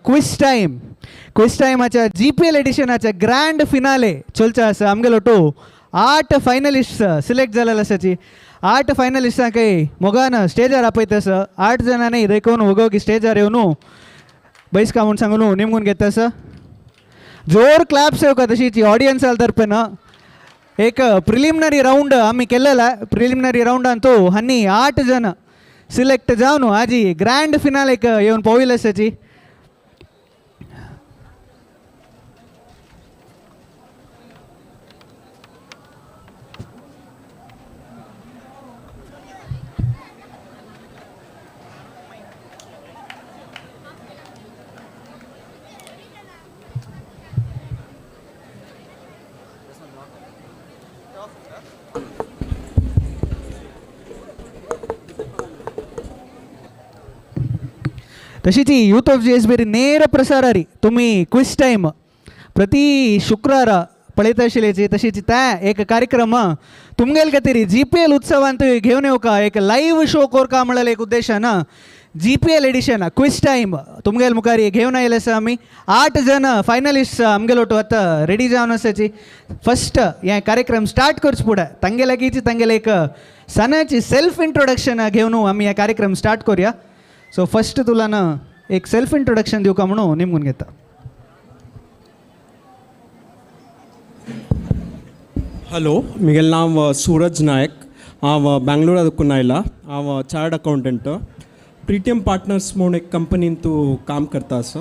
Quiz time. Quiz टायमाच्या GPL एडिशनाच्या grand finale चलचा आसा. आमगेलो टो 8 फायनलिस्ट सिलेक्ट जालेले आसाची. 8 फायनलिस्टांक मोगान स्टेजार आपयता आसा. 8 जाणांनी देखून वगो की स्टेजार येवन बैसका म्हूण सांगून निमगून घेता आसा. जोर क्लॅप्स येवका तशीची ऑडियन्सा तर्फेन. एक प्रिलिमिनरी रावंड आमी केल्लेला. प्रिलिमिनरी रावंडांतू हांनी 8 जण सिलेक्ट जावन आजी ग्रँड फिनालेक येवन पाविल्ले आसाची. तशीच यूथ ऑफ जीएसबी ನೇರ ಪ್ರಸಾರ ರೀ तुम्ही क्विज टायम प्रति शुक्रार पळयता आशिल्ल्याची. तशीच त्या एक कार्यक्रम तुमगेल खातीर जीपीएल उत्सवांत घेवन येवका एक लायव्ह शो कोरका म्हळ्यार एक उद्देशान जीपीएल एडिशन क्विज टायम तुमगेल मुखार घेवन आयले आसा आमी. 8 जण फायनलिस्ट आमगेलो आतां रेडी जावन आसाची. फस्ट हे कार्यक्रम स्टार्ट करचे फुडें तांगे लागींच तांगेले एक सणाची सेल्फ इंट्रोडक्शन घेवन आमी हे कार्यक्रम स्टार्ट करूया. सो फस्ट तुला ना एक सेल्फ इंट्रोडक्शन दिवका म्हणून निमगून घेता. हॅलो, म्हगेलें नांव सूरज नायक. हांव बेंगलोरा दुकून आयला. हांव चार्टर्ड अकाउंटंट. प्रिटियम पार्टनर्स म्हूण एक कंपनीन तूं काम करता आसा.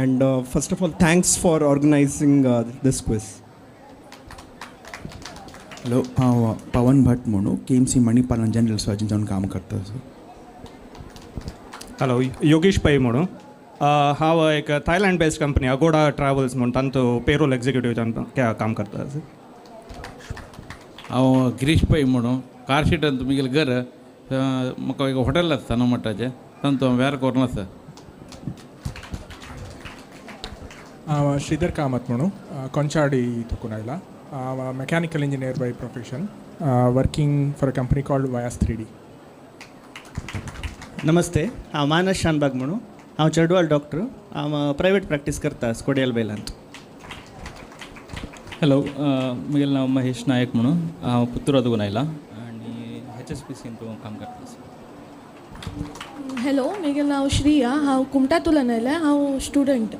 And first of all thanks for organising this quiz. Hello, हांव पवन भट म्हणून केएमसी मणिपालान जनरल सर्जन जावन काम करता आसा. हॅलो, योगेश पै म्हणून. हांव एक Thailand based company Agoda travels म्हूण तांचो पेरोल एक्झिक्युटीव जावन काम करता. हांव गिरीश पै म्हणून कारशीटान तुमगेलें घर म्हाका एक हॉटेल आसता न्हू मठाचें, तांचो हांव वेर करून आसा. हांव श्रीधर कामत म्हणून कोंचाडी थकून आयला. हांव mechanical engineer by profession, working for a company called Vyas 3D. नमस्ते, हांव मानस शानबाग म्हणून. हांव चेडवाल डॉक्टर. हांव प्रायवेट प्रॅक्टीस करता कोडियल बेलांत. हॅलो, म्हगेलें नांव महेश नायक म्हणून. हांव पुत्तुरा दुगून आयला आनी एचएसपीसीन तूं काम करता. हॅलो, म्हगेलें नांव श्रिया. हांव कुमटातुल्यान आयलें. हांव स्टुडंट.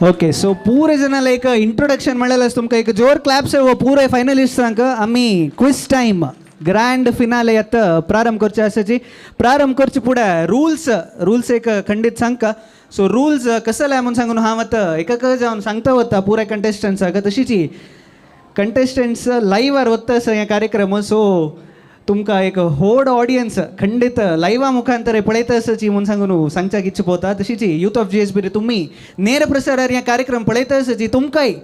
ओके, सो पुरे जणाला एक इंट्रोडक्शन मेळ्ळें. तुमकां एक जोर क्लॅप्स हो पुरे फायनलिस्टांक. आमी क्विज टायम ग्रँड फिनाले आतां प्रारंभ करचे आसाची. प्रारंभ करचे फुडें रुल्स रुल्स एक खंडीत सांगका. सो रुल्स कसले म्हणून सांगून हांव आतां एकाक जावन सांगता वता पुराय कंटेस्टंट्साक. तशीच कंटेस्टंट्स लायव्हार वता आसा हे कार्यक्रम. सो तुमकां एक व्हड ऑडियन्स खंडीत लायव्हा मुखांतर पळयता आसाची म्हणून सांगून सांगच्याक इच्छा पोवता. तशीच यूथ ऑफ जीएसबी तुमी नेर प्रसारार हे कार्यक्रम पळयता आसाची. तुमकांय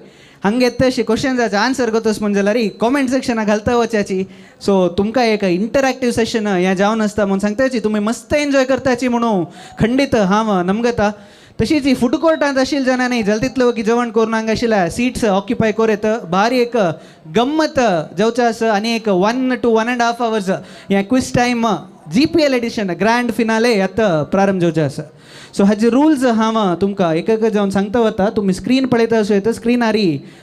हांगा येता अशे क्वेश्चन्साचे आन्सर करतस म्हण जाल्यार कॉमेंट सेक्शनाक घालता वचाची. सो तुमकां एक इंटरॅक्टीव सेशन हें जावन आसता म्हूण सांगताची. तुमी मस्त एन्जॉय करताची म्हणून खंडीत हांव नमगता. तशीच ही फूड कोर्टांत आशिल्ले जाणांनी जाता तितलो की जेवण करून हांगा आशिल्ल्या सीट्स ऑक्युपाय करूं येता. भारी एक गम्मत जावचो आसा आनी एक 1 to 1.5 hours हें quiz time GPL edition grand finale आतां प्रारंभ जावचें आसा. सो हाजे रुल्स हांव तुमकां एक एक जावन सांगता वता. तुमी स्क्रीन पळयता आसूं येता. स्क्रिनार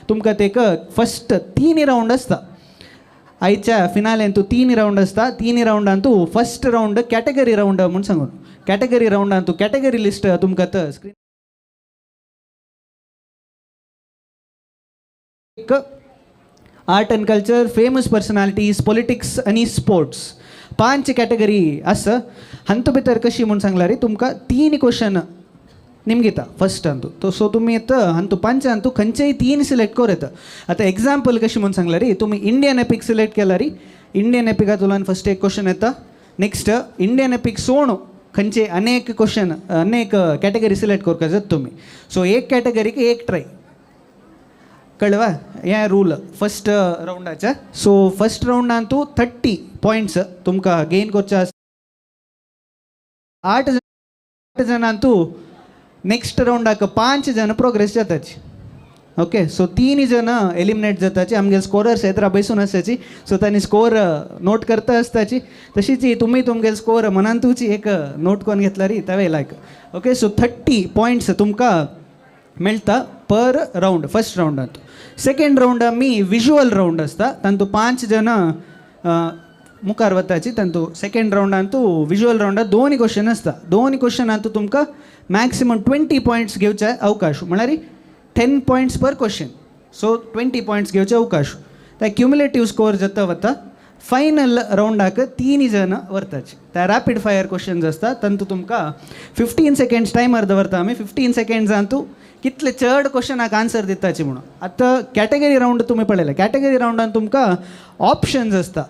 तुमकां ते एक फस्ट 3 रावंड आसता. आयच्या फिनालेन तूं 3 रावंड आसता. 3 रावंडान तूं फस्ट रावंड कॅटेगरी रावंड म्हूण सांगून कॅटेगरी रावंडान तूं कॅटेगरी लिस्ट तुमकां आतां स्क्रीन एक art and culture, famous personalities, politics आनी स्पोर्ट्स 5 कॅटेगरी आसा. हांतू भितर कशी म्हूण सांगला रे तुमकां 3 क्वेश्चन निमगिता फस्ट अंतू. तो सो तुमी आतां हांतू 5 अंतू खंयचेय 3 सिलेक्ट करूं येता. आतां एग्जाम्पल कशी म्हूण सांगला रे तुमी इंडियन एपीक सिलेक्ट केला रे. इंडियन एपिकांतल्यान फस्ट एक क्वेश्चन येता. नेक्स्ट इंडियन एपीक सोण खंयचे अनेक क्वेश्चन अनेक कॅटेगरी सिलेक्ट करपाक जाता तुमी. सो एक कॅटेगरीक एक ट्राय कळवा हें रूल फस्ट रावंडाचें. सो फस्ट रावंडान तूं 30 पॉयंट्स तुमकां गेन करचे आसा. 8 जाणां तूं नेक्स्ट रावंडाक 5 जाण प्रोग्रेस जाताची. ओके सो तीन जण एलिमिनेट जाताची आमगे स्कोरर्स येत्रा बैसून आसाची सो तांणी स्कोर नोट करता आसताची तशीच तुमी तुमगे स्कोर मनांतूच एक नोट करून घेतला री तेवे लायक. ओके सो 30 पॉयंट्स तुमकां मेळटा पर रावंड फर्स्ट रावंडांत. सेकंड रावंड आमी विज्युअल रावंड आसता तांतू 5 जण मुखार वताची. तांतू सेकंड रावंडांतू विज्युअल रावंडात 2 क्वेश्चन आसता. 2 क्वेश्चनांतू तुमकां मॅक्सिमम 20 पॉयंट्स घेवचे अवकाश म्हळ्यार 10 पॉयंट्स पर क्वेश्चन. सो 20 पॉयंट्स घेवचे अवकाश. त्या क्युमुलेटीव स्कोर जाता वता फायनल रावंडाक 3 जण व्हरताची. त्या रॅपीड फायर क्वेश्चन्स आसता तांतू तुमकां 15 सेकंड्स टायमर दवरता आमी. 15 सेकंड्सांतू कितले चड क्वेश्चनाक आन्सर दिताची म्हणून. आतां कॅटेगरी रावंड तुमी पळयले. कॅटेगरी रावंडान तुमकां ऑप्शन्स आसता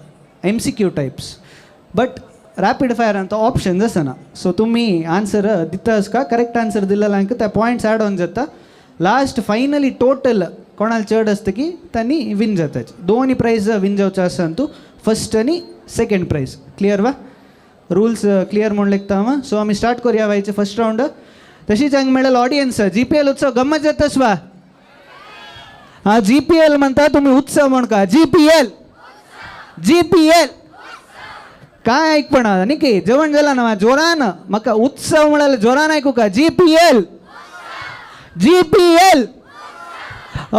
MCQ types but rapid फायरान तो ऑप्शन्स आसना. सो तुमी आन्सर दिता का करेक्ट आन्सर दिलेल्यांक त्या पॉयंट्स एड ऑन जाता. लास्ट फायनली टोटल कोणाला चड आसता की तांणी विन जाताची. 2 प्रायज विन जावचो आसा तूं फर्स्ट आनी सेकंड प्रायज. क्लियर वा? रूल्स क्लियर म्हूण लेखता हांव. सो आमी स्टार्ट करुया वायचे फर्स्ट रावंड. तशीच हांगा मेळ्ळें ऑडियन्स GPL उत्सव गम्मत जातास वा? हां GPL म्हणटा तुमी उत्सव म्हण का GPL GPL काय ऐकपणा न्ही की जेवण जालां ना जोरान म्हाका उत्सव म्हळ्यार जोरान आयकू का GPL GPL.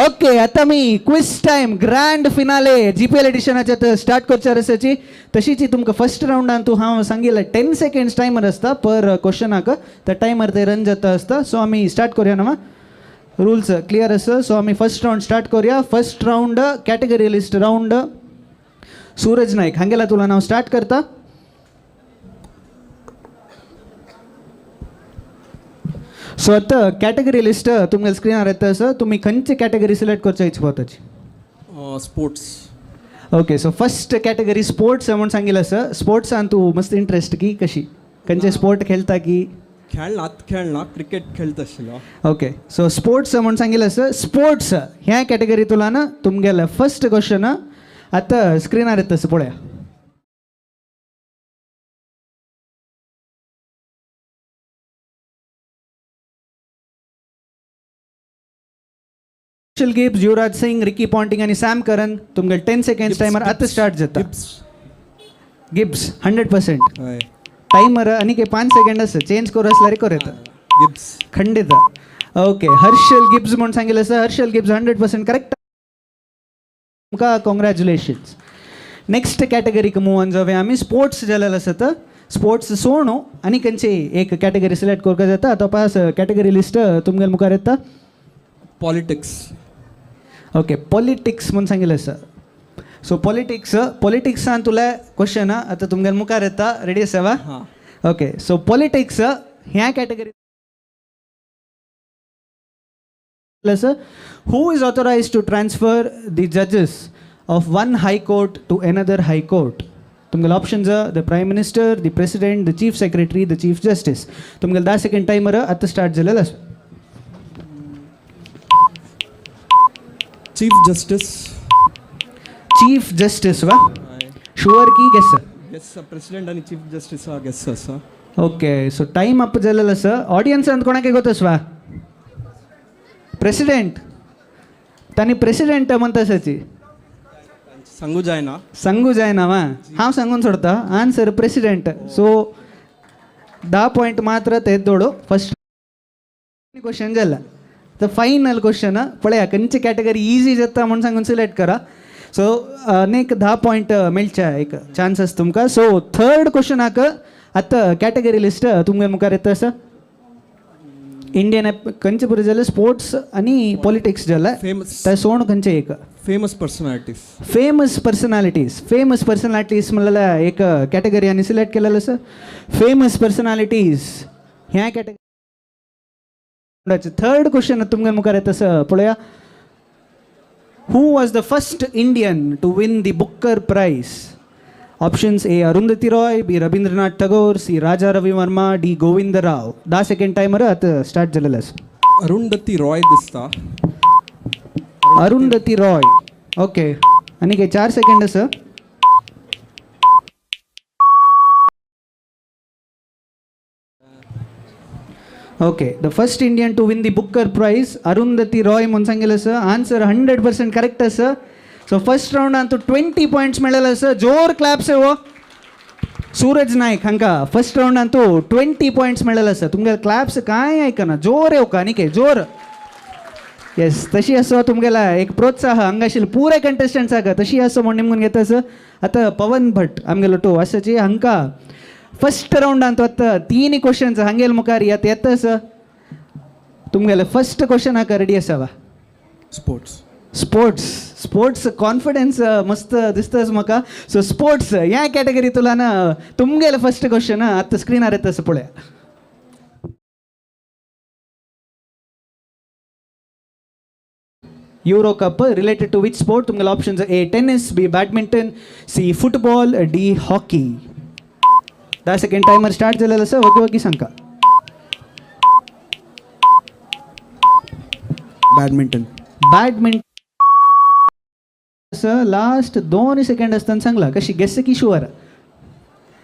Okay आता मी quiz time grand finale GPL एडिशनाचे start करचे आसाची. तशीच तुमकां फर्स्ट रावंडान तूं हांव सांगिल्लें 10 सेकंड्स टायमर आसता पर क्वेश्चनाक. त्या टायमर ते रन जाता आसता. सो आमी स्टार्ट करुया ना. रूल्स क्लियर आसा. सो आमी फर्स्ट रावंड स्टार्ट करुया. First round category list round. Suraj Naik हांगेला तुला नांव स्टार्ट करता. सो आतां कॅटेगरी लिस्ट तुमगे स्क्रिनार येता आसा. तुमी खंयची कॅटेगरी सिलेक्ट करच्या इच्छा? Sports. Okay so first category sports म्हूण सांगिल्लें आसा. स्पोर्ट्सान तूं मस्त इंट्रस्ट की कशी खंयचे स्पोर्ट खेळटा की? खेळना खेळना क्रिकेट खेळता आशिल्लो. ओके सो स्पोर्ट्स म्हूण सांगिल्लें आसा. स्पोर्ट्स ह्या कॅटेगरी तुलान तुमगेलें फर्स्ट क्वेश्चन आतां स्क्रिनार येता आसा पळया. Gibbs, Yuvraj Singh, Ricky Ponting आणि सॅम करन. तुमगे 10 सेकंड्स टायमर आता स्टार्ट जाता. गिब्स 100%. टायमर आनी 5 सेकंड आसा. चेंज करू आसल्यार करूं येता. गिब्स खंडित. ओके हर्षल गिब्स म्हूण सांगिल्लें आसा. Herschelle Gibbs 100% correct. तुमकां कॉंग्रॅच्युलेशन्स. नेक्स्ट कॅटेगरीक मूव ऑन जावया आमी. स्पोर्ट्स जालेलें आसा तर स्पोर्ट्स सोणू आनी खंयची एक कॅटेगरी सिलेक्ट करपाक जाता. आतां पास कॅटेगरी लिस्ट तुमगे मुखार येता. पॉलिटिक्स. ओके पॉलिटिक्स म्हूण सांगिल्लें आसा. सो पॉलिटिक्स पॉलिटिक्सान तुला क्वेश्चन आतां तुमगे मुखार येता. रेडी आसा वा? ओके सो पॉलिटिक्स ह्या category who is authorised to transfer the जजेस of one high court to another high court? तुमगे options the prime minister, the president, the chief secretary, the chief justice. तुमगे 10 second timer आतां start जालेलो आसा. Chief justice. Chief justice वा? Sure की gas? Gas president आणि chief justice gas आसा. Okay so time up जालेलो आसा. ऑडियन्स कोणाक गोतस वा? प्रेसिडेंट. तांणी प्रेसिडेंट म्हणता आसाची. सांगू जायना. सांगू जायना वा? हांव सांगून सोडता आन्सर प्रेसिडेंट. सो 10 पॉयंट मात्र ते दोडो. फर्स्ट क्वेश्चन जाला. तर फायनल क्वेश्चन पळया खंयची कॅटेगरी इजी जाता म्हूण सांगून सिलेक्ट करा. सो आनीक 10 पॉयंट मेळचे एक चान्स आसा तुमकां. सो थर्ड क्वेश्चनाक आतां कॅटेगरी लिस्ट तुमगे मुखार येता आसा. इंडियन खंयचे पुरो जालें स्पोर्ट्स आनी पॉलिटिक्स जालें. फेमस ते सोण खंयचे एक famous personalities. Famous personalities. Famous personalities म्हणल्यार एक कॅटेगरी आनी सिलेक्ट केलेलें आसा. फेमस पर्सनालिटीज ह्या कॅटेगरी. थर्ड क्वेश्चन तुमगे मुखार येता आसा पळया. Who was the first Indian to win the Booker Prize? Options A Arundhati Roy, B Rabindranath Tagore, C Raja Ravi Varma, D Govind Rao. 10 second timer आतां start जालेलो आसा. अरुंधती रॉय दिसता. अरुंधती रॉय. ओके आनी 4 सेकंड आसा. Okay, the first Indian to win the Booker Prize, Arundhati Roy म्हूण सांगिल्लें sir. Answer 100% correct आसा. So first रावंडान तूं 20 पॉयंट्स मेळ्ळेले आसा. जोर क्लॅप्स हो सूरज नायक हांकां फर्स्ट रावंडान तूं 20 पॉयंट्स मेळ्ळेले आसा. तुमगे क्लॅप्स कांय आयकना, जोर येवका आनी जोर. येस, तशी आसा तुमगेला एक प्रोत्साह हांगा आशिल्ले पुरे कंटेस्टंट्साक तशी आसा म्हूण निमगून घेता सर. आतां पवन भट आमगेलो टू आसाची हांकां फर्स्ट रावंडान तो आतां 3 क्वेश्चन्स हांगेल मुखार येता येता सर. तुमगेले फर्स्ट क्वेश्चन हाका रेडी आसा वा? स्पोर्ट्स. स्पोर्ट्स, स्पोर्ट्स कॉन्फिडन्स मस्त दिसताच म्हाका. सो स्पोर्ट्स ह्या कॅटेगरी तुलान तुमगेले फर्स्ट क्वेश्चन आतां स्क्रिनार येता आसा पळया. Euro Cup related to which sport? तुमगेले options A tennis, B badminton, C football, D hockey. 10 second timer start जालेलो आसा. ओके ओके सांगा. Badminton. Badminton sir last 2 second आसतना सांगला. कशी गेस की sure?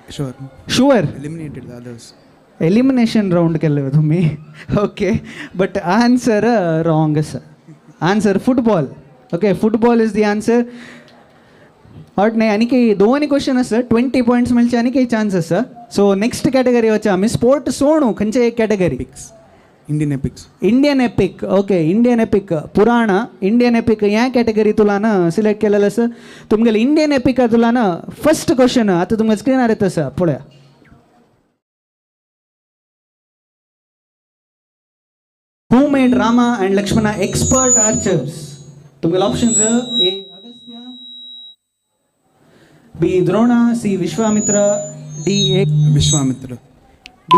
Sure. Sure. Eliminated others. Elimination round केल्ले तुम्ही. Okay, but answer wrong आसा. Answer football. Okay, football is the answer. हट न्ही, आनी 2 क्वेश्चन आसा. 20 पॉयंट्स मेळचे आनी चान्स आसा. सो नेक्स्ट कॅटेगरी वचया आमी. स्पोर्ट सोणू खंयचे एक category? Indian epics. Indian epic. Okay, Indian epic Purana. Indian epic ह्या कॅटेगरी तुलान सिलेक्ट केलेलं आसा. तुमगेले इंडियन एपिका तुलान फर्स्ट क्वेश्चन आतां तुमकां स्क्रिनार येता आसा पळया. Who made Rama and Lakshmana expert archers? तुमगेले options A Agastya, B Drona, C Vishwamitra, D A Vishwamitra, D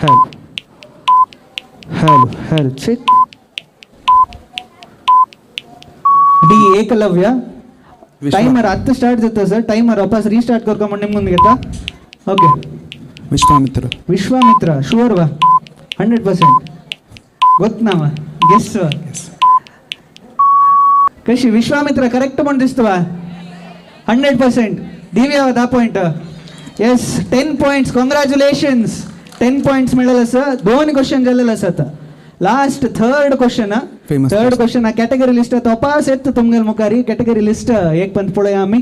hello hello hello check, D Eklavya. Timer आत्ता start जाता sir. Timer वापस restart करता म्हण निमगून घेता. ओके, विश्वामित्र. विश्वामित्र शुअर वा? 100% गोत ना वा? गेस वा? कशी विश्वामित्र करेक्ट म्हण दिसता वा? 100% Divya 10 point. Yes, 10 points. Congratulations, 10 points मेळ्ळेले आसा. 2 क्वेश्चन जाल्लेले आसा. आतां last third question. Third question category list तपास येता तुमगेले मुखार. कॅटेगरी लिस्ट एक पंत पळोवया आमी.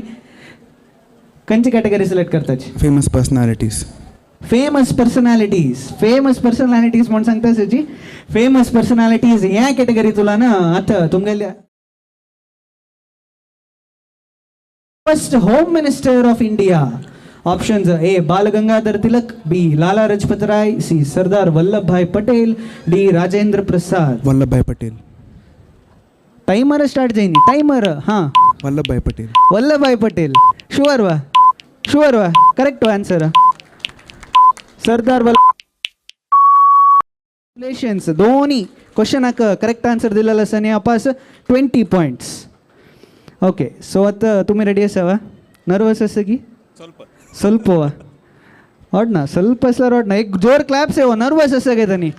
खंयची कॅटेगरी सिलेक्ट करताची? Famous personalities. Famous personalities. Famous personalities म्हूण सांगता सजी. फेमस पर्सनॅलिटीज ह्या कॅटेगरी तुला ना आतां तुमगेले first home minister of India. Options A Bal Gangadhar Tilak, B Lala Lajpat Rai, C Sardar Vallabhbhai Patel, D Rajendra Prasad. Vallabhbhai Patel. Timer start जायनी. Timer हां. Vallabhbhai Patel. Vallabhbhai Patel sure वा? शुअर वा? Correct answer Sardar Vallabh. दोन्ही क्वेश्चनाक correct answer दिलेलो आसा आनी अपास 20 points. Okay, so आतां तुमी रेडी आसा वा? नर्वस आसा की ಸ್ವಲ್ಪ ವಾ? ना ಸ್ವಲ್ಪ आसल्यार ना. एक जोर क्लॅप्स येवो. नर्वस आसा काय तांणी?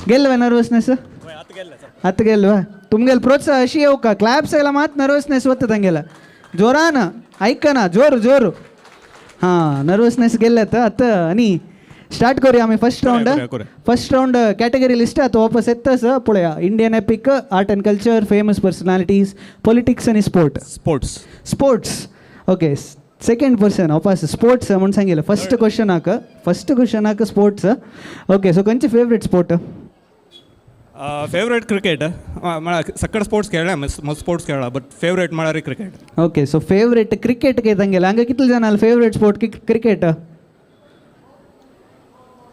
गेल्ले नर्वसनेस आतां गेल्ले. तुमगेले प्रोत्साह अशी येवका क्लॅप्स आयला मात नर्वसनेस वता तांगेला. जोरान आयकना, जोर जोर. हां, नर्वसनेस गेल्ले आतां. आतां आनी स्टार्ट करूया आमी first round. First round category list आतां वापस येता सर पळया. Indian epic, art and culture, famous personalities, politics आनी sport. Sports. Sports. Okay, second person वापस स्पोर्ट्स म्हूण सांगिल्लें. फर्स्ट क्वेश्चनाक, फर्स्ट क्वेश्चनाक स्पोर्ट्स. ओके, सो खंयचे फेवरेट स्पोर्ट? Favourite cricket. म्हळ्यार सगळे स्पोर्ट्स खेळ्ळा, मस्त स्पोर्ट्स खेळ्ळा, बट फेवरेट म्हळ्यार cricket. Okay, so favourite cricket काय तांगेले? हांगा कितले जाण फेवरेट स्पोर्ट क्रिकेट?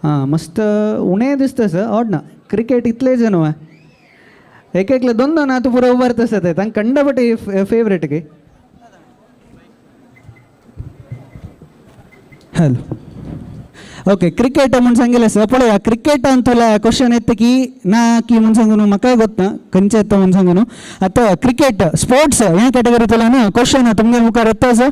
हां, मस्त उणें दिसता सर. ऑड ना क्रिकेट इतले जण वा? एक एकले 2 2 आतां पुरो उबारता आसा ते. तांकां कंडापटी फेवरेट काय. हॅलो, ओके, क्रिकेट म्हूण सांगिल्लें सर. पळया क्रिकेटान तुला क्वेश्चन येता की ना की म्हूण सांगू न्हू, म्हाकाय गोत ना खंयचें येता म्हूण सांगू न्हू. आतां क्रिकेट स्पोर्ट्स ह्या कॅटेगरी तुला न्हू क्वेश्चन तुमगे मुखार येता सर.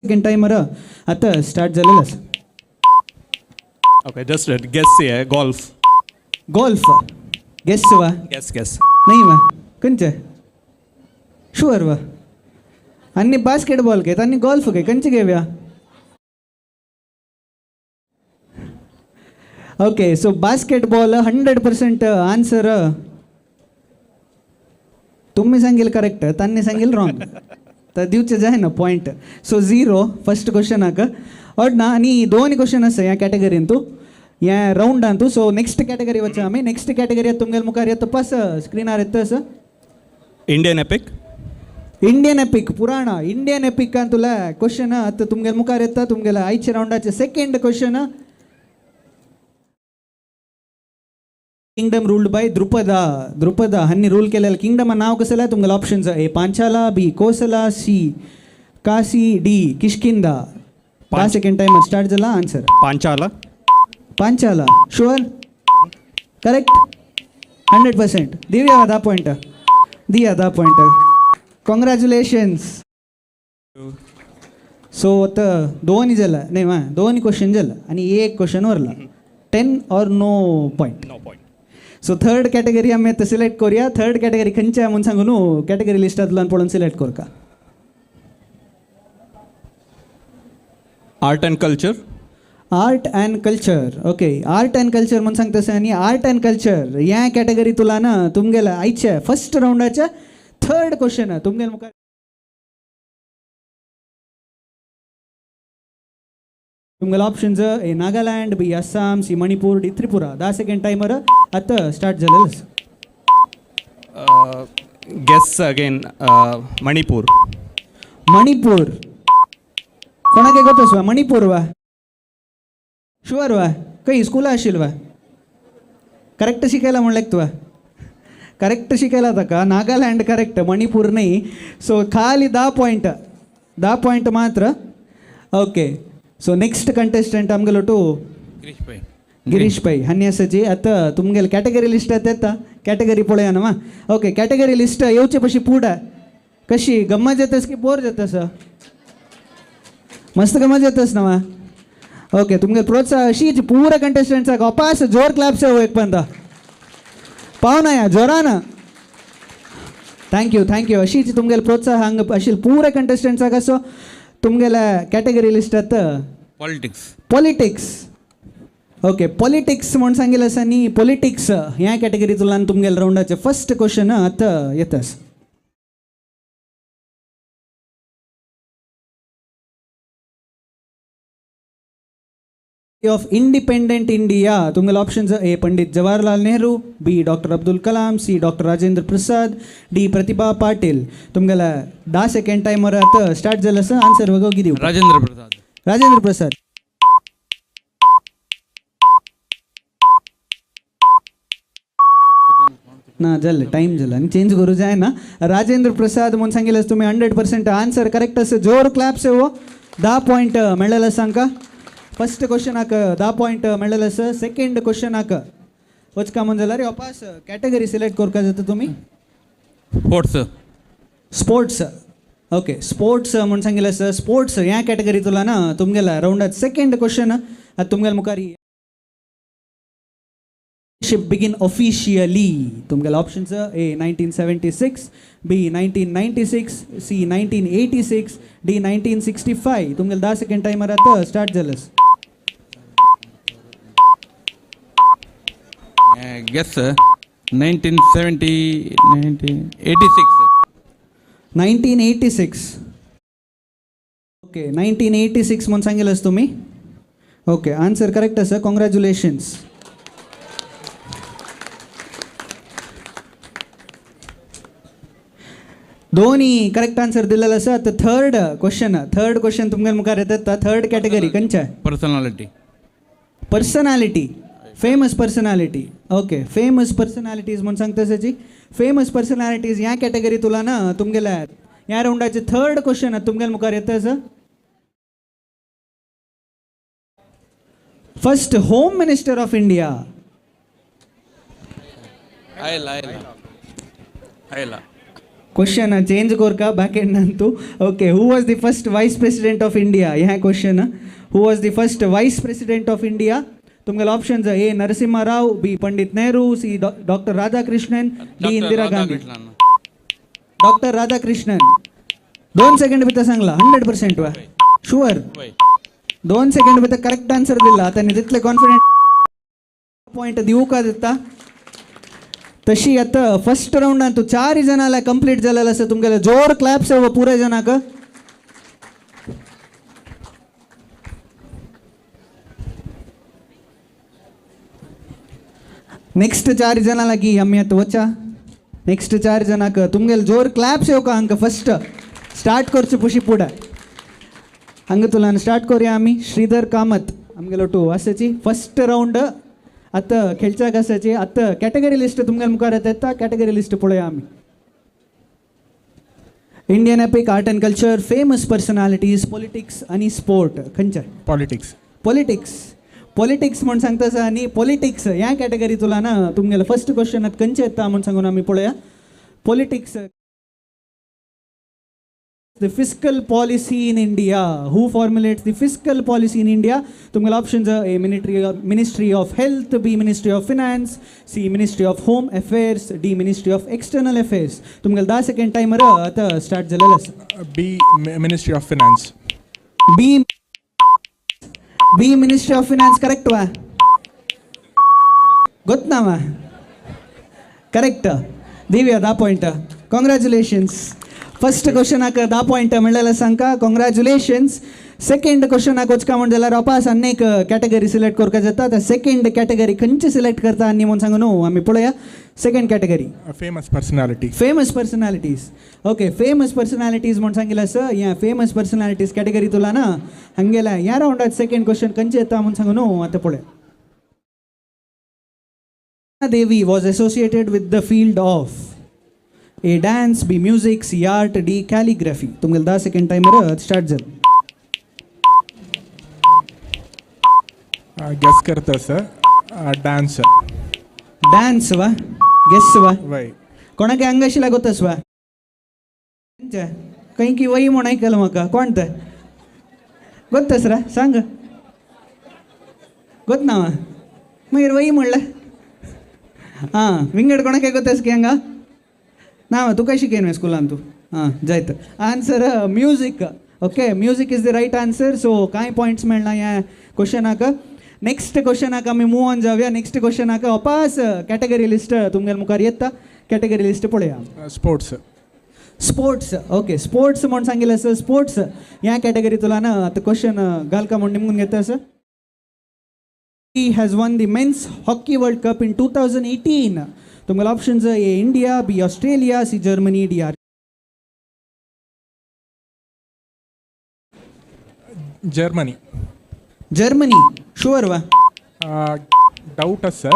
सेकंड टायमर आतां स्टार्ट जालेलो आसा. Okay, just guess, golf. Golf. Guess वा? Guess guess. नाही वा? खंयचे? शुअर वा? आनी बास्केटबॉल घेत आनी गोल्फ घे, खंयचे घेवया? Okay, so basketball 100% answer. तुम्ही सांगेल करेक्ट, त्यांनी सांगेल रॉंग, तर दिवचे जाय ना पॉयंट. सो 0 फर्स्ट क्वेश्चनाक ऑड ना. आनी दोन क्वेश्चन आसा ह्या कॅटेगरीन तूं, ह्या रावंडान तूं. सो नेक्स्ट कॅटेगरी वचा आमी. नेक्स्ट कॅटेगरी तुमगेल मुखार येता पास स्क्रिनार येता आसा इंडियन एपिक. इंडियन एपिक पुराणा इंडियन एपिकान तुला क्वेश्चन आतां तुमगेल मुखार येता. तुमगेल्या आयच्या रावंडाचे second question. Kingdom ruled by Drupada. Drupada हांनी रूल केलेलं किंगडम नाव कसं तुमगेले options A Panchala, B Kosala, C Kashi, D Kishkindha. 5 second timer start झाला. Answer Panchala. Panchala sure correct 100%. Divya 10 point, दिया 10 पॉयंट. कॉंग्रॅच्युलेशन्स. सो आता दोन्ही झालं नाही मा, दोन्ही क्वेश्चन झालं आणि एक क्वेश्चन उरला. 10 or no point. No point. So third category आमी आतां सिलेक्ट करूया. थर्ड कॅटेगरी खंयच्या म्हणून सांगू न्हू, कॅटेगरी लिस्टांतल्यान पळोवन सिलेक्ट करका. Art and culture. Art and culture. Okay, art and culture म्हणून सांगता आनी आर्ट अँड कल्चर ह्या कॅटेगरी तुला ना तुमगेल्या आयच्या फर्स्ट रावंडाच्या थर्ड क्वेश्चन तुमगेल मुखार. तुमगेले options A Nagaland, B Assam, C Manipur, D Tripura. 10 second timer आतां स्टार्ट जालें. Guess again Manipur. Manipur कोणाक गोतस वा मणिपूर वा? शुअर वा? खंय स्कुला आशिल्ल वा? करेक्ट शिकयला म्हणलें तुवें? करेक्ट शिकयला ताका. नागालँड करेक्ट, मणिपूर न्ही. सो खाली 10 पॉयंट, 10 पॉयंट मात्र. ओके, सो नेक्स्ट कंटेस्टंट आमगेलो टू गिरीश पै. गिरीश पै हांणी आसाची. आतां तुमगेले कॅटेगरी लिस्ट येता, कॅटेगरी पळया न्हू. ओके, कॅटेगरी लिस्ट येवचे पशी पुढे कशी गम्मत जातस की बोर जातस? मस्त गम्मत जातस ना. ओके, तुमगेले प्रोत्साह अशीच पुरा कंटेस्टंट्साक अपास जोर क्लॅप्स एक पंदा पावना या जोरान. Thank you thank you. अशीच तुमगेले प्रोत्साह हांगा अशी पुरा कंटेस्टंट्साक असो. तुमगेल्या कॅटेगरी लिस्टात पॉलिटिक्स. पॉलिटिक्स. ओके, पॉलिटिक्स म्हूण सांगिल्लें आसा न्ही. पॉलिटिक्स ह्या कॅटेगरींतल्यान तुमगेल्या रावंडाचें फर्स्ट क्वेश्चन आतां येता. ऑफ इंडिपेंडंट इंडिया तुमगेले options A Pandit Jawaharlal Nehru, B doctor Abdul Kalam, C doctor Rajendra Prasad, D Pratibha Patil. तुमगेले 10 second timer आतां स्टार्ट जालें आसा. आन्सर वगो दिव. राजेंद्र प्रसाद. राजेंद्र प्रसाद. ना जालें, टायम जालो आनी चेंज करूं जायना. राजेंद्र प्रसाद म्हूण सांगिल्लें तुमी 100% आन्सर करेक्ट आसा. जोर क्लॅप्स हो. 10 पॉयंट मेळ्ळेले आसा तांकां. फर्स्ट क्वेश्चनाक 10 पॉयंट मेळ्ळेले आसा. सेकंड क्वेश्चनाक वचका म्हूण जाल्यार अपास कॅटेगरी सिलेक्ट करपाक जाता तुमी. स्पोर्ट्स. स्पोर्ट्स. ओके, स्पोर्ट्स म्हूण सांगिल्लें आसा. स्पोर्ट्स ह्या कॅटेगरींतल्यान तुमगेल्या रावंडात सेकंड क्वेश्चन आतां तुमगेल्या मुखार. बिगीन ऑफिशियली तुमगेले options A 1976, B 1996, C 1986, D 1965. तुमगेले 10 सेकंड टायमर आतां स्टार्ट जालें. गेस 1970 1986. 1986. ओके, 1986 म्हूण सांगिल्लें आसा तुमी. ओके, आन्सर करेक्ट आसा. कॉंग्रॅच्युलेशन्स. दोन्ही करेक्ट आन्सर दिलेलं आसा. आतां थर्ड क्वेश्चन, थर्ड क्वेश्चन तुमगेले मुखार येता. थर्ड कॅटेगरी खंयच्या? Personality. Personality, famous personality. Okay, famous personalities म्हूण सांगता आसाची. फेमस पर्सनॅलिटीज ह्या कॅटेगरींतल्यान तुमगेल्या ह्या रावंडाचे थर्ड क्वेश्चन तुमगेले मुखार येता आसा. First home minister of India. आयला आयला आयला. क्वेश्चन चेंज करका बॅक एंडान तूं. Okay, who was the first vice president of India? ह्या question, who was the first vice president of India? तुमगेले options A Narasimha Rao, B Pandit Nehru, C doctor Radhakrishnan, D Indira Gandhi. Doctor Radhakrishnan. 2 second भितर सांगला 100% वा sure. 2 second भितर correct answer दिला आतां तितले confident point दिवू का दिता. तशी आता फर्स्ट राऊंडान तू 4 जणाला कंप्लीट झालेला आसा. तुमगेले जोर क्लॅप्स पुरे जणाक. नेक्स्ट 4 जणां लागीं आमी आतां वचा. नेक्स्ट 4 जणांक तुमगेले जोर क्लॅप्स येवका हांकां. फर्स्ट स्टार्ट करचे पुशी पुढे हांगा तुलान स्टार्ट करूया आमी. श्रीधर कामत आमगेलो टू आसाची फर्स्ट राऊंड आतां खेळच्याक आसाची. आतां कॅटेगरी लिस्ट तुमगेले मुखार येता. कॅटेगरी लिस्ट पळोवया आमी. Indian epic, art and culture, famous personalities, politics आनी स्पोर्ट. खंयचे? पॉलिटिक्स. पॉलिटिक्स. पॉलिटिक्स म्हूण सांगता आसा आनी पॉलिटिक्स ह्या कॅटेगरी तुला ना तुमगेले फर्स्ट क्वेश्चन आतां खंयचे येता म्हूण सांगून आमी पळोवया. Politics. The fiscal policy in India. Who formulates the fiscal policy in India? तुमगेले options A Ministry of Health, B Ministry of Finance, C Ministry of Home Affairs, D Ministry of External Affairs. तुमगेले 10 second timer आतां start जालेलो आसा. B Ministry of Finance. B Ministry of Finance correct वा? गोत ना वा? Correct. Divya 10 point. Congratulations. First क्वेश्चनाक 10 point मेळ्ळेले सांगका. कॉंग्रॅच्युलेशन्स. सेकंड क्वेश्चनाक वचका म्हण जाल्यार अपास आनी एक कॅटेगरी सिलेक्ट करपाक जाता. आतां सेकंड कॅटेगरी खंयची सिलेक्ट करता आनी म्हूण सांगू न्हू आमी पळोवया. Second category famous personality. Famous personalities. Okay, famous personalities म्हूण सांगिल्लें आसा. ह्या फेमस पर्सनॅलिटीज कॅटेगरी तुला ना हांगेल्या ह्या रावंडात सेकंड क्वेश्चन खंयचे येता म्हूण सांगू न्हू आतां पळोवया. Devi was associated with the field of A dance, B music, C art, D calligraphy. तुमगेले 10 second timer start जालो. गेस करता सर. डान्स. डान्स वा? गेस वा? वय. कोणाक हांगा अशी लागोतस वा? खंय की वय म्हूण आयकलां म्हाका. कोण तें गोत्तस रा सांग. गोत ना वा? मागीर वय म्हणलें. आं विंगड कोणाक गोतस की हांगा ना? तुका शिकयन मगे स्कुलान तूं. आं जायत. Answer music. Okay, music is the right answer. So कांय पॉयंट्स मेळना ह्या क्वेश्चनाक. नेक्स्ट क्वेश्चनाक आमी मूव ऑन जावया. नेक्स्ट क्वेश्चनाक अपास कॅटेगरी लिस्ट तुमगेले मुखार येता. कॅटेगरी लिस्ट पळोवया. स्पोर्ट्स. स्पोर्ट्स. ओके, स्पोर्ट्स म्हूण सांगिल्लें आसा. स्पोर्ट्स ह्या कॅटेगरी तुला ना आतां क्वेश्चन घालका म्हूण निमगून घेता आसा. He has won the men's hockey world cup in 2018. तुमगेले options A India, B Australia, C Germany, D R Germany. Germany sure वा? डाउट आसा.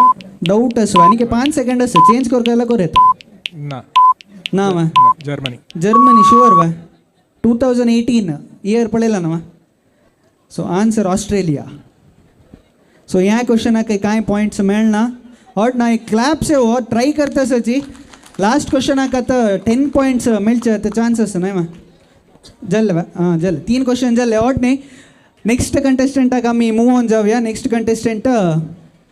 डाउट आसा आनी 5 सेकंड आसा. चेंज करता जाल्यार कर येता. ना ना वा? जर्मनी. जर्मनी शुअर वा? 2018 इयर पळयला ना वा? So answer Australia. सो ह्या क्वेश्चनाक कांय पॉयंट्स मेळना. हॉट ना एक क्लॅप्स हो ट्राय करता सची. लास्ट क्वेश्चनाक आतां 10 पॉयंट्स मेळचे आतां चान्स आसा न्हय मा? जालें वा? आं जालें. 3 क्वेश्चन जाले. हॉट न्ही. नेक्स्ट कंटेस्टंटाक आमी मूव ऑन जावया. Next contestant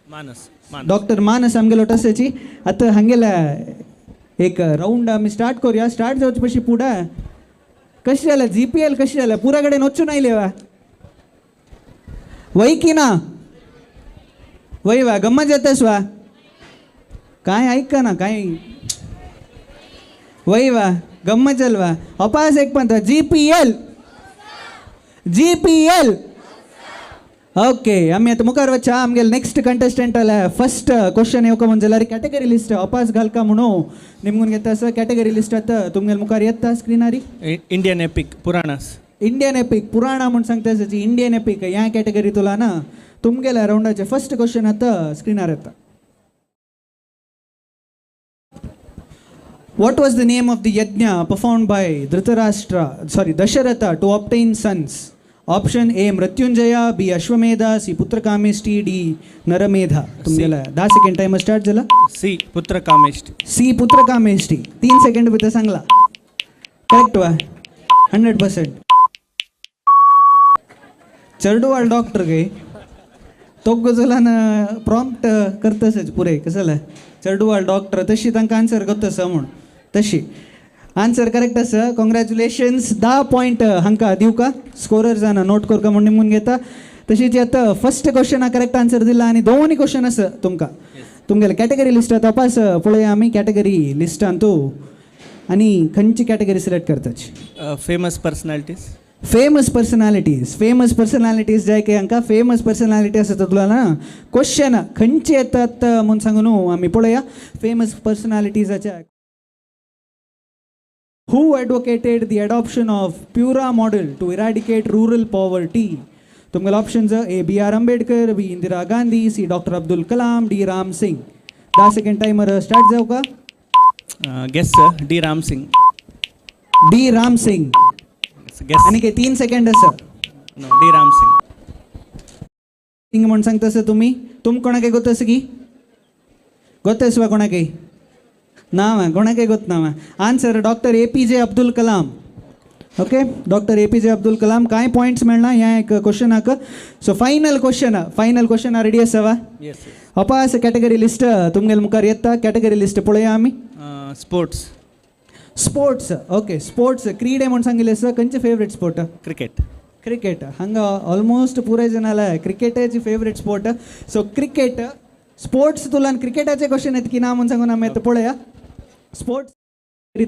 Manas. Doctor Manas आमगेलो टसाची. आतां हांगेल्या एक रावंड आमी स्टार्ट करूया. स्टार्ट जावचे पयलीं फुडें कशें जालें GPL कशें जालें? पुरा कडेन वचून आयले वा? वय की ना? वय वा? गम्मत जातास वा? काय ऐकना काय वय वा? गम्मत जाल वा? अपास एक पंत GPL. GPL. Okay, आमी आतां मुखार वचा. आमगेले नेक्स्ट कंटेस्टंट आल्या. फर्स्ट क्वेश्चन येवका म्हूण जाल्यार कॅटेगरी लिस्ट अपास घालका म्हणून निमगून घेता आसा. कॅटेगरी लिस्ट आतां तुमगेले मुखार येता स्क्रिनारी. Indian epic Puranas. Indian epic Purana म्हूण सांगता आसा. इंडियन एपीक ह्या कॅटेगरी तुला ना तुमगेल्या रावंडाचे फर्स्ट क्वेश्चन आतां स्क्रिनार येता. What was the name of the yajna performed by Dasharatha to obtain sons? Option A Mrityunjaya, B Ashwamedha, C Putrakameshti, D Naramedha. तुमगेला 10 second timer start झाला. सी पुत्रकामेष्टी. सी पुत्रकामेष्टी. 3 सेकंड भितर सांगला. Correct वा? 100%. चेरडुवाल doctor गे. दोग जाल्यान prompt करतसच पुरे कसं जालें चेडवाल डॉक्टर तशी तांकां आन्सर करतस म्हूण तशी आन्सर करेक्ट आसा. कॉंग्रॅच्युलेशन्स 10 पॉयंट हांकां दिवका स्कोरर जाना नोट करका म्हूण निमून घेता. तशीच आतां फर्स्ट क्वेश्चना करेक्ट आन्सर दिला आनी दोनूय क्वेश्चन आसा तुमकां तुमगेले कॅटेगरी लिस्ट तपास पळोवया आमी कॅटेगरी लिस्टान तूं आनी खंयची कॅटेगरी सिलेक्ट करताची. Famous personalities. Famous personalities famous personalities जाय की हांकां फेमस पर्सनॅलिटी आसा तुला ना क्वेश्चन खंयचे येतात म्हूण सांगू न्हू आमी पळोवया famous पर्सनॅलिटीजाच्या. Who advocated the adoption of Pura model to eradicate rural poverty? तुमगेले options A B R Ambedkar, B Indira Gandhi, C doctor Abdul Kalam, D Ram Singh. 10 second timer start जावं का? Guess sir, D Ram Singh. D Ram Singh. Guess. आनी 3 second आसा. D Ram Singh Singh म्हूण सांगता sir तुमी. तुम कोणाक गोत आसा की गोत आसा कोणाक ना कोणाकय गोत ना. Answer doctor A P J Abdul Kalam. Okay doctor A P J Abdul Kalam. कांय पॉयंट्स मेळना ह्या एक क्वेश्चनाक. So final question final question ready आसा वा? अपास कॅटेगरी लिस्ट तुमगेले मुखार येता. कॅटेगरी लिस्ट पळोवया आमी. स्पोर्ट्स. स्पोर्ट्स ओके स्पोर्ट्स क्रीडे म्हूण सांगिल्लें आसा. खंयचे फेवरेट स्पोर्ट? क्रिकेट. क्रिकेट हांगा ऑलमोस्ट पुराय जाणां क्रिकेटाची favourite sport. So cricket sports तुलान क्रिकेटाचे क्वेश्चन येत की ना म्हूण सांगून आमी आतां पळोवया. स्पोर्ट्स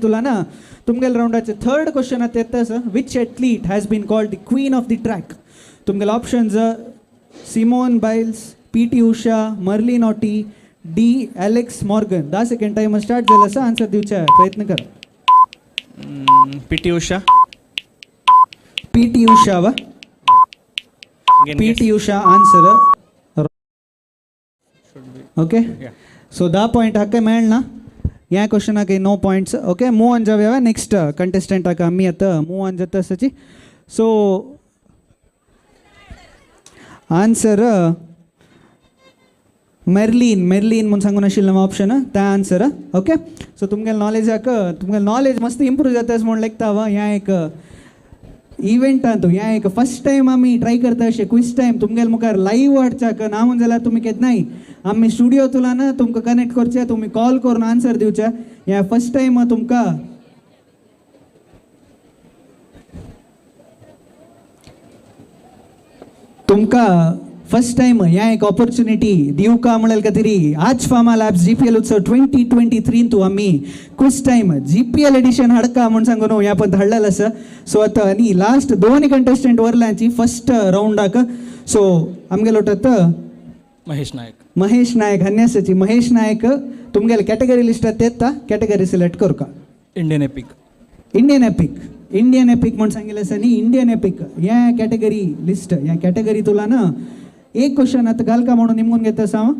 तुला ना तुमगेले रावंडाचे थर्ड क्वेश्चन आतां येता आसा. Which athlete has been called the queen of the track? तुमगेले options Simone Biles, P T Usha, Merlene Ottey, D Alex Morgan. 10 second timer start जालो आसा. आन्सर दिवचे प्रयत्न कर. P T Usha. P T Usha वा? P T Usha answer. Okay so 10 point हाका मेळना ह्या क्वेश्चनाक no points. Okay move on जावया नेक्स्ट कंटेस्टंटाक आमी आतां मूव ऑन जाता आसाची. सो आन्सर मेर्लीन मेर्लीन म्हूण सांगून आशिल्लें ऑप्शन तें आन्सर. ओके सो तुमगेले नॉलेजाक तुमगेले नॉलेज मस्त इम्प्रूव जाता म्हूण लेखता वा. ह्या एक इव्हेंटान तूं ह्या एक फर्स्ट टायम आमी ट्राय करता अशें क्विज टायम तुमगेले मुखार लायव्ह हाडच्याक ना म्हूण जाल्यार तुमी केन्नाय आमी स्टुडियो तुला तुमकां कनेक्ट करचे तुमी कॉल करून आन्सर दिवचे. ह्या फर्स्ट टायम तुमकां तुमकां फर्स्ट टायम ह्या एक ऑपॉर्च्युनिटी दिवका म्हणल्यार खातीर आज फार्मा लॅब्स GPL उत्सव 2023 तूं आमी quiz time GPL edition हाडका म्हूण सांगून ह्या पण धाडलेलं आसा. सो आतां आनी लास्ट 2 कंटेस्टंट वरल्यांची फर्स्ट रावंडाक. सो आमगेलो आतां महेश नायक. महेश नायक हन्यासाची. महेश नायक तुमगेले कॅटेगरी लिस्टात येता. कॅटेगरी सिलेक्ट करका. Indian epic. Indian epic Indian epic म्हूण सांगिल्लें आसा न्ही. इंडियन एपीक ह्या कॅटेगरी लिस्ट ह्या कॅटेगरी तुला ना एक क्वेश्चन आतां घालका म्हणून निमून घेता आसा हांव.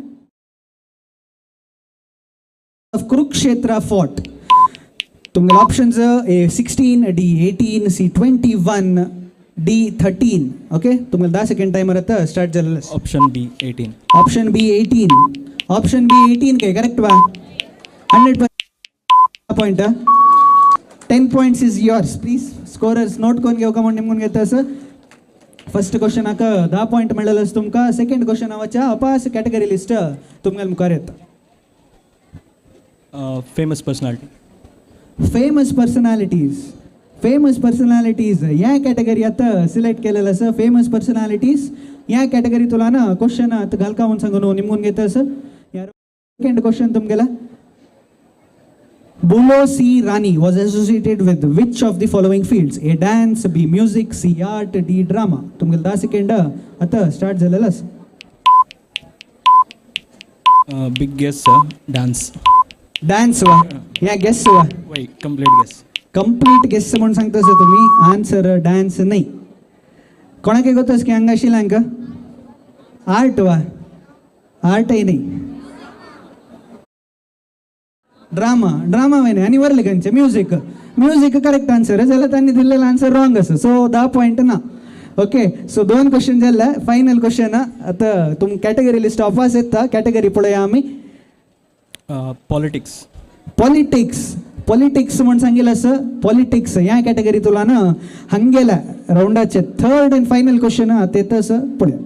कुरुक्षेत्र फोर्ट तुमगेले options A 16, D 18, C 21, D 13. Okay तुमगेले 10 second timer आतां start जालेलो. Option B 18. Option B 18. Option B 18 काय करेक्ट वा? 100 point. 10 points is yours. Please scorers note करून घेवका म्हूण निमून घेता आसा. फर्स्ट क्वेश्चनाक 10 पॉयंट मेळ्ळें आसा तुमकां. सेकंड क्वेश्चन वच्या अपास कॅटेगरी लिस्ट तुमगेले मुखार येता. Famous personality. Famous personalities famous personalities ह्या कॅटेगरी आतां सिलेक्ट केलेलं आसा. फेमस पर्सनॅलिटीज ह्या कॅटेगरी तुला ना क्वेश्चन आतां घालका म्हूण सांगून निमून घेता आसा. सेकंड क्वेश्चन तुमगेला. Bulo C. Rani was associated with which of the following fields? A. Dance, B. Music, C. Art, D. Drama. तुमगेले 10 second आतां स्टार्ट जालेलं आसा. Big guess sir, dance. Dance वा? ह्या गेस वा? वय कंप्लीट गेस. कंप्लीट गेस म्हूण सांगता sir तुमी. Answer dance न्ही. कोणाक गोत की हांगा आशिल्लें हांकां? आर्ट वा? आर्टय न्ही. ड्रामा ड्रामा वयने आनी वरले खंयचे? म्युजीक. म्युजीक करेक्ट आन्सर जाल्यार तांणी दिल्लेलो आन्सर रॉंग आसा. सो 10 पॉयंट ना. ओके सो 2 क्वेश्चन जाल्ले. फायनल क्वेश्चन आतां तुम कॅटेगरी लिस्ट ऑफास येता. कॅटेगरी पळोवया आमी. पॉलिटिक्स. पॉलिटिक्स पॉलिटिक्स म्हूण सांगिल्लें आसा. पॉलिटिक्स ह्या कॅटेगरी तुला ना हांगेल्या रावंडाचे थर्ड आनी फायनल क्वेश्चन आतां येता आसा पळया.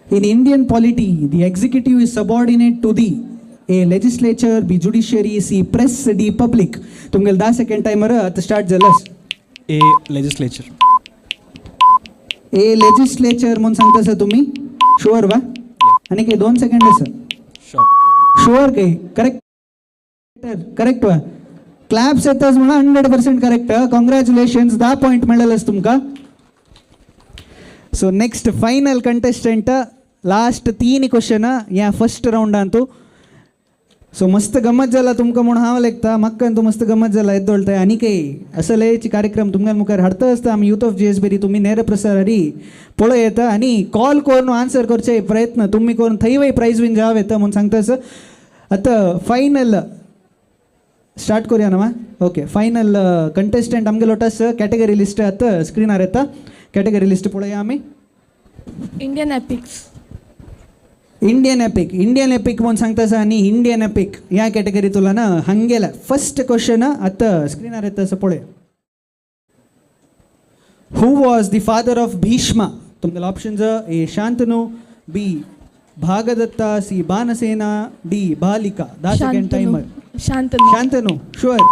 In Indian polity the executive is subordinate to the A legislature, B judiciary, C press, D public. तुमगेले 10 second timer आता स्टार्ट जालास. ए लेजिस्लेचर. ए लेजिस्लेचर म्हणून सांगता सर तुम्ही? शुअर वा? आणि काही 2 सेकंड सर. शुअर. शुअर काही करेक्ट करेक्ट वा? क्लॅप्स येताच म्हणा. 100% करेक्ट. कॉंग्रॅच्युलेशन्स, 10 पॉईंट मेळ्ळेलच तुमकां. So next final contestant, last 3 question ह्या फर्स्ट रावंडांतू. सो मस्त गमत जाला तुमकां म्हूण हांव लेखता, म्हाका तूं मस्त गमत जाला येदोळताय. आनी काही असलेची कार्यक्रम तुमच्या मुखार हाडता आसता आमी youth of G S Beri. तुमी नेर प्रसार पळय येता आनी कॉल करून आन्सर करचे प्रयत्न तुमी करून थंय प्रायज विन जावं येता म्हूण सांगता सर. आतां फायनल स्टार्ट करूया ना? ओके, फायनल कंटेस्टंट आमगेलो आसा. कॅटेगरी लिस्ट आतां स्क्रिनार येता. कॅटेगरी लिस्ट पळोवया आमी. Indian epics. Indian epic. Indian epic म्हणून सांगता आसा आनी इंडियन एपिक ह्या कॅटेगरी तुला ना हांगेला फर्स्ट क्वेश्चन आतां स्क्रिनार येता असं पळय. Who was the father of Bhishma? तुमगेले options A Shantanu, B Bhagadatta, C Banasena, D Bahlika. 10 second timer. Shantanu. Shantanu sure.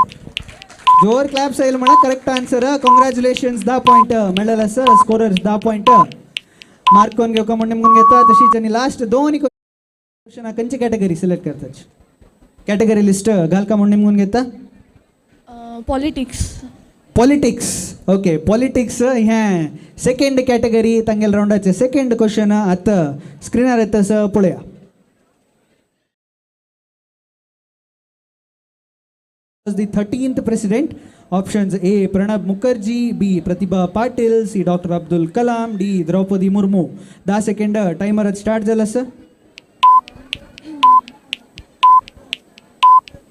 जोर क्लॅप्स येईल म्हणा. Correct answer. Congratulations, 10 point मेळ्ळेला sir. Scorers 10 point mark करून घेवका म्हूण निमगून घेता. तशीच आनी लास्ट 2 क्वेश्चन खंयची category select करतात? कॅटेगरी लिस्ट घालका म्हूण निमगून घेता. पॉलिटिक्स. पॉलिटिक्स. ओके, पॉलिटिक्स हें सेकंड कॅटेगरी तांगेले रावंडाचे सेकंड क्वेश्चन आतां स्क्रिनार येता सर पळया. The 13th president. Options A Pranab Mukherjee, B Pratibha Patil, C Dr. Abdul Kalam, D Draupadi Murmu. 10 second timer start झाला sir.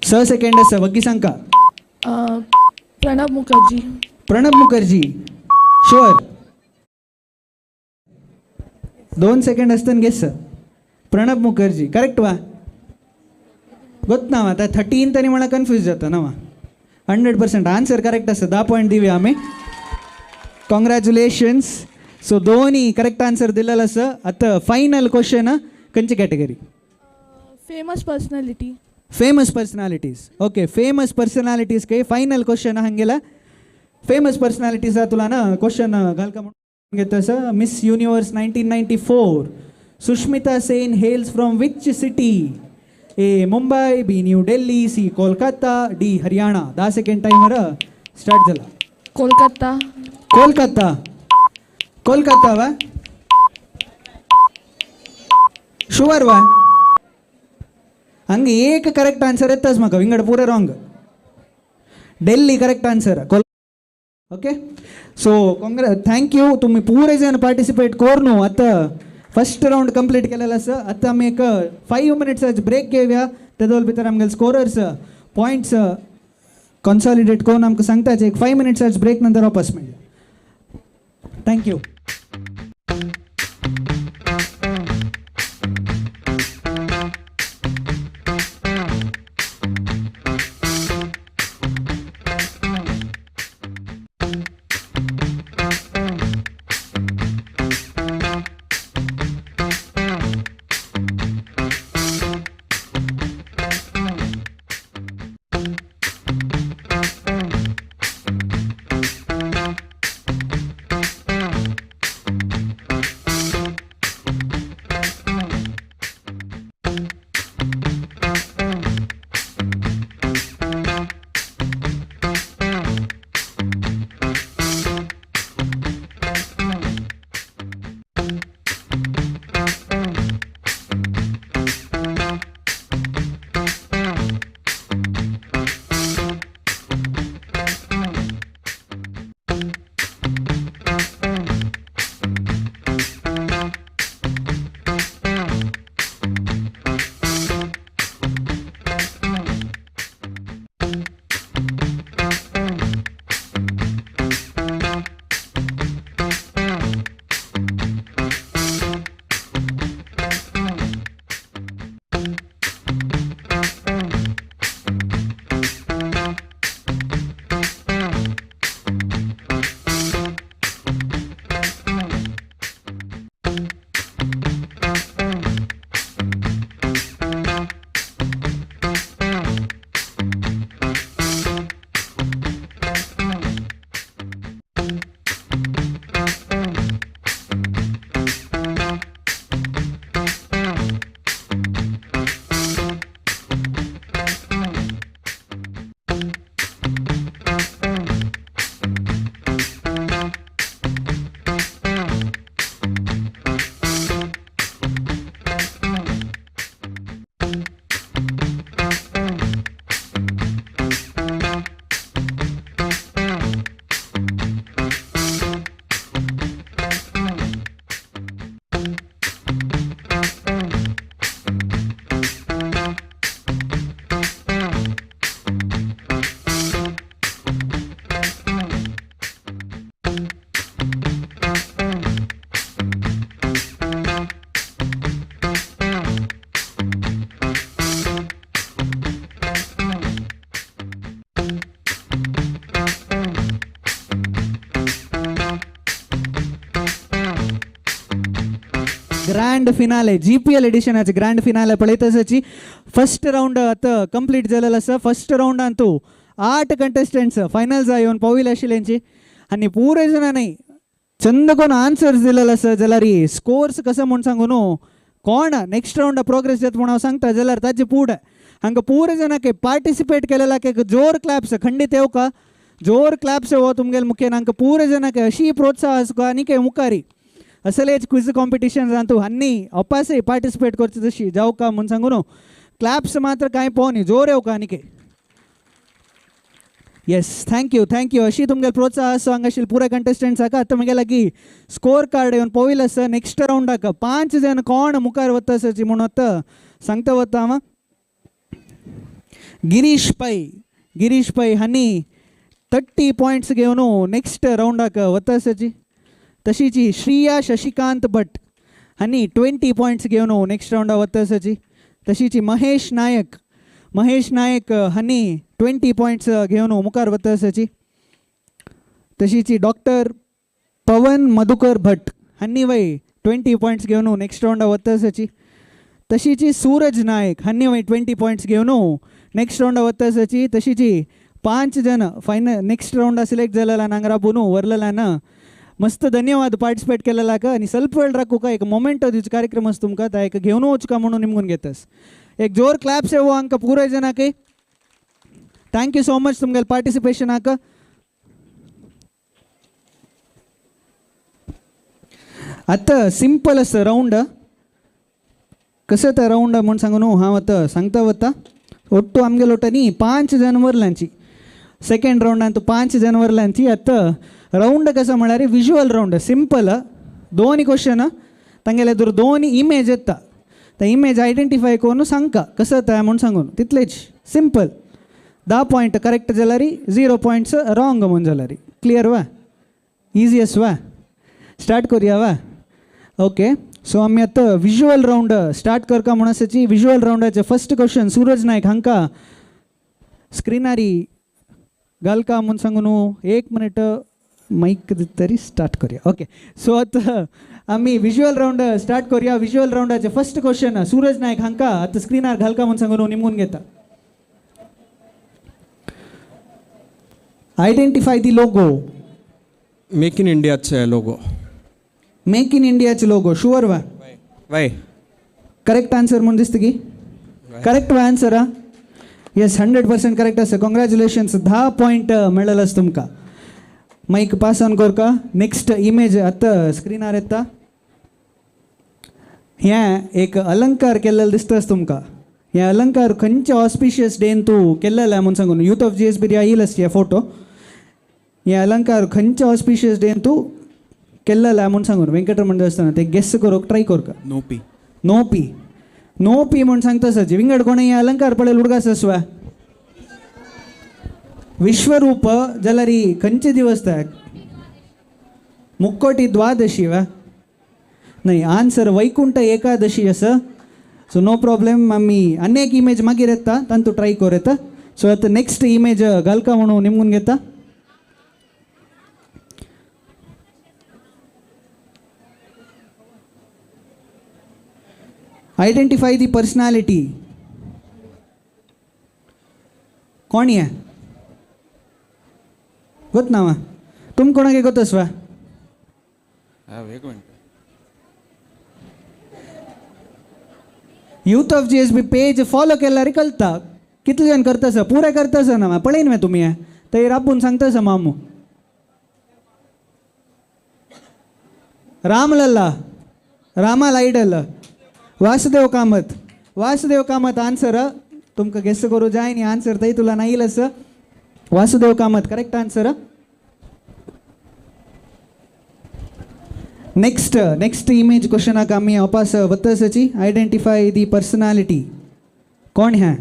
6 second sir. वग्गी सांगा. Pranab Mukherjee. Pranab Mukherjee sure? 2 second असताना guess sir. Pranab Mukherjee correct वा? गोत ना आता 13th आनी म्हणा कन्फ्यूज जाता ना. 100% आन्सर करेक्ट आसा. 10 पॉईंट दिवया आमी. कॉंग्रॅच्युलेशन्स. सो दोन्ही करेक्ट आन्सर दिलेलो आसा. आतां फायनल क्वेश्चन खंयची category? Famous personality. Famous personalities. Okay, famous personalities काही फायनल क्वेश्चन हांगेला. फेमस पर्सनॅलिटीज तुला ना क्वेश्चन घालका म्हणून घेता sir. Miss Universe 1994 Sushmita Sen hails from which city? A Mumbai, B New Delhi, C Kolkata, D Haryana. 10 second timer start झाला. कोलकाता. कोलकाता. कोलकाता वा? Sure वा? हंगे एक correct answer येताच म्हाका, विंगड पुरे wrong. Delhi correct answer. Okay, so thank you. तुम्ही पुरे जण पार्टिसिपेट करून आता फर्स्ट राउंड कंप्लीट केलेलं आसा. आतां आमी एक 5 मिनिट्स ब्रेक घेवया. तेदोल भितर आमगेले स्कोरर्स पॉयंट्स कॉन्सॉलिडेट करून आमकां सांगताचे. एक 5 मिनिट्स ब्रेक नंतर वापस मेळया. Thank you. Grand finale GPL एडिशनाचे ग्रँड फिनाले पळयत आसाची. फर्स्ट रावंड आतां कंप्लीट जालेलो आसा. फर्स्ट रावंडान तूं 8 कंटेस्टंट्स फायनल्स येवन पाविल्ले आशिल्ल्यांची आनी पुरे जाणांनी चंद कोण आन्सर्स दिलेलो आसा. जाल्यार स्कोर्स कसो म्हूण सांगू न्हू, कोण नेक्स्ट रावंड प्रोग्रेस जाता म्हूण हांव सांगता. जाल्यार ताजे फुडें हांकां पुरे जाणांक पार्टिसिपेट केलेल्याक एक जोर क्लॅप्स खंडीत येवका, जोर क्लॅप्स हो तुमगेले मुखेन. हांकां पुरे जाणांक अशी प्रोत्साह आसका आनी काय मुखारी असलेच क्विज कॉम्पिटिशन तूं हांनी अपासय पार्टिसिपेट करचे तशी जावका म्हूण सांगू न्हू. क्लॅप्स मात्र कांय पोवनी, जोर येवका आनी काय. Yes, thank you thank you. अशी तुमगेले प्रोत्साह आसा हांगा पुरे कंटेस्टंट्साक. आतां म्हगे लागीं स्कोर कार्ड येवन पळयलें आसा. नेक्स्ट रावंडाक 5 जाण कोण मुखार वता आसाची म्हूण आतां सांगता वता हांव. गिरीश पै, गिरीश पै हांणी 30 पॉयंट्स घेवन नेक्स्ट रावंडाक वता आसाची. तशीची श्रिया शशिकांत भट हांणी 20 पॉयंट्स घेवन नेक्स्ट रावंडाक वता आसाची. तशीची महेश नायक, महेश नायक हांणी 20 पॉयंट्स घेवन मुखार वता आसाची. तशीची डॉक्टर पवन मधुकर भट हांणी वय 20 पॉयंट्स घेवन नेक्स्ट रावंडाक वता आसाची. तशीची सूरज नायक हांणी वय 20 पॉयंट्स घेवन नेक्स्ट रावंडाक वता आसाची. तशीची 5 जण फायनल नेक्स्ट रावंडा सिलेक्ट जालेला हांगा राबून वरलेला ना. मस्त धन्यवाद पार्टिसिपेट केलेलाक. आनी ಸ್ವಲ್ಪ वेळ राखूका एक मोमेंट दिवचो कार्यक्रम आसा तुमकां, ता एक घेवन वचका म्हणून निमगून घेतास. एक जोर क्लॅप्स येवो हांकां पुराय जाणांक. Thank you so much तुमगेले पार्टिसिपेशनाक. आतां सिंपल आसा रावंड, कसं ते रावंड म्हूण सांगू न्हू हांव आतां सांगता वता. ಒಟ್ಟು आमगेले ಒಟ್ಟनी 5 जण वरल्यांची सेकंड रावंडान 5 जण वरल्यांची. आतां रावंड कसं म्हळ्यार विज्युअल रावंड सिंपल. 2 क्वेश्चन तांगेले एदुर 2 इमेज येता, ते इमेज आयडेंटिफाय करून सांगका कसं ते म्हूण सांगून, तितलेच सिंपल. 10 पॉयंट करेक्ट जाल्यार 0 पॉयंट्स रॉंग म्हूण जाल्यार. क्लियर वा? इजियस्ट वा? स्टार्ट करूया वा? ओके, सो आमी आतां विज्युअल रावंड स्टार्ट करका म्हूण आसाची. विज्युअल रावंडाचे फर्स्ट क्वेश्चन सूरज नायक हांकां स्क्रिनारी घालका म्हूण सांगू न्हू. 1 मिनिट मायक तरी स्टार्ट करूया. ओके, सो आतां आमी विज्युअल रावंड स्टार्ट करूया. विज्युअल रावंडाचे फर्स्ट क्वेश्चन सूरज नायक हांकां आतां स्क्रिनार घालका म्हूण सांगू न्हू निमगून घेता. Identify the logo. Make in इंडियाचे लोगो. मेक इन इंडियाचे लोगो शुअर वा? वय करेक्ट आन्सर म्हूण दिसता की करेक्ट वा आन्सर? हा, येस, 100% करेक्ट आसा. कॉंग्रॅच्युलेशन्स, 10 पॉयंट मेळ्ळेलो आसा तुमकां. मायक पास ऑन करका. नेक्स्ट इमेज आतां स्क्रिनार येता. हें एक अलंकार केल्लेलो दिसता आसा तुमकां. हें अलंकार खंयच्या ऑस्पिशियस डेन तूं केल्लेलें म्हूण सांगून यूथ ऑफ GSB येयल आसची हे फोटो. हें अलंकार खंयच्या ऑस्पिशियस डेन तूं केल्लेलें म्हूण सांगून वेंकटरमण देवस्थान ते गेस करूंक ट्राय करका. नोपी नोपी नोपी म्हूण सांगता सर. विंगड कोणें हें अलंकार पळयल उडगास आसवा विश्वरूप जाल्यार खंयचे दिवस ते मुक्कोटी द्वादशी वा? नाही, आन्सर वैकुंठ एकादशी आसा. सो नो प्रॉब्लेम, आमी आनी एक इमेज मागीर येता तांतू ट्राय करूं येता. सो आतां नेक्स्ट इमेज घालका म्हणून निमगून घेता. आयडेंटिफाय दी पर्सनॅलिटी. कोण हें गोत ना वा? तुम कोणाक गोतस वा? एक minute. Youth of GSB page follow केल्यार कळटा कितले जाण करता सर, पुरे करता सर ना पळयन वे तुमी थंय राबून सांगता सर. मामू रामलल्ला, रामाल आयडल, वासुदेव कामत. वासुदेव कामत आन्सर तुमकां गेस करूं जाय न्ही आन्सर थंय तुला नाईल आसा. Vasudev Kamath correct answer. Next next image क्वेश्चनाक आमी वापस वतासाची. आयडेंटिफाय दी पर्सनॅलिटी. कोण हें?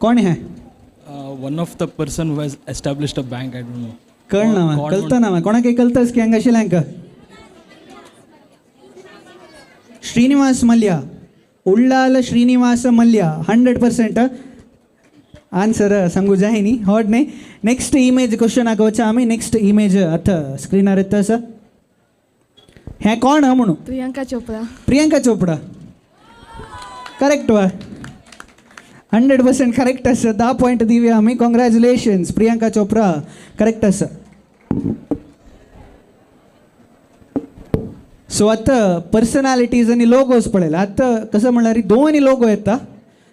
कोण हें? One of the person who has established a bank. I don't know. कळना कळता ना कोणाक कळतास की हांगा आशिल्लें हांकां. श्रीनिवास मल्ल्या, उल्लाल श्रीनिवास मल्ल्या 100%. आन्सर सांगू जाय न्ही, हॉट न्ही. नेक्स्ट इमेज क्वेश्चनाक वचा आमी. नेक्स्ट इमेज आतां स्क्रिनार येता आसा. हें कोण म्हणून? प्रियंका चोपडा. प्रियंका चोपडा करेक्ट वा? 100% करेक्ट आसा. 10 पॉयंट दिवया आमी. कॉंग्रॅच्युलेशन्स प्रियंका चोपडा, करेक्ट आसा. सो आतां पर्सनॅलिटीज आनी लोगोज पळयला. आतां कसं म्हणल्यार दोन लोगो येता,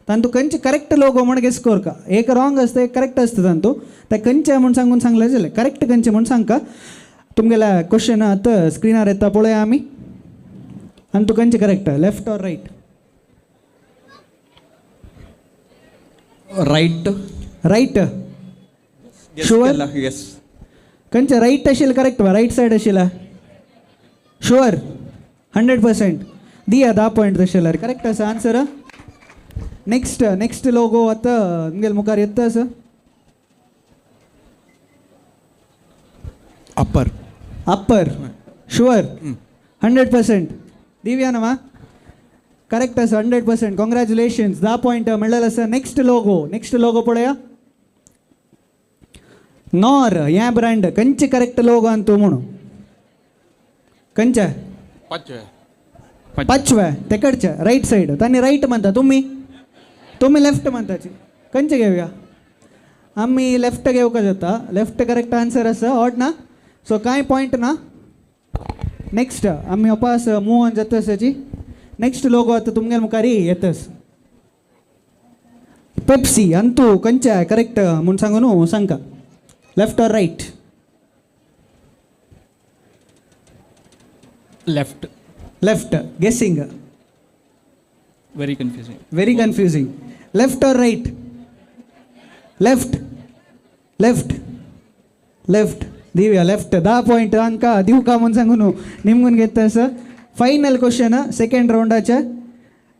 तांतू खंयचे करेक्ट लोगो म्हण गेस करका. एक रॉंग आसता, एक करेक्ट आसता. तांतू ते खंयचे म्हूण सांगून सांगलें जालें, करेक्ट खंयचे म्हूण सांगका. तुमगेल्या क्वेश्चन आतां स्क्रिनार येता पळोवया आमी. आनी तूं खंयचे correct, left or right? Right. Right, sure? Yes. खंयचे रायट आशिल्लें करेक्ट वा रायट सायड आशिल्लें? शुअर 100%. दिया 10 पॉयंट तशें जाल्यार करेक्ट आसा आन्सर. नेक्स्ट नेक्स्ट लोगो आतां तुमगेले मुखार येता आसा. अप्पर. Upper, sure 100%. दिव्या ना करेक्ट आसा 100%. कॉंग्रॅच्युलेशन्स, 10 पॉयंट मेळ्ळेले आसा. नेक्स्ट लोगो, नेक्स्ट लोगो पळया. नॉर ह्या ब्रँड खंयचे करेक्ट लोगो आनी तूं म्हणून खंयचे? पांचवे. पांचवे तेकडचे रायट सायड. तांणी रायट म्हणता, तुमी तुमी लेफ्ट म्हणताची. खंयचे घेवया आमी? लेफ्ट घेवका जाता. लेफ्ट करेक्ट आन्सर आसा. ऑड ना, सो कांय पॉयंट ना. नेक्स्ट आमी वापस मूव ऑन जाता आसाची. नेक्स्ट लोगो आतां तुमगेले मुखार येतस. पेप्सी अंतू खंयचे करेक्ट म्हूण सांगू न्हू सांगका, left or right? Left. Left. Guessing. Very confusing. Very confusing. Left or right? Left. Left. Left. Divya left. 10 point अंका दिवका का म्हूण सांगू न्हू निमगून घेता sir. Final question second रावंडाचे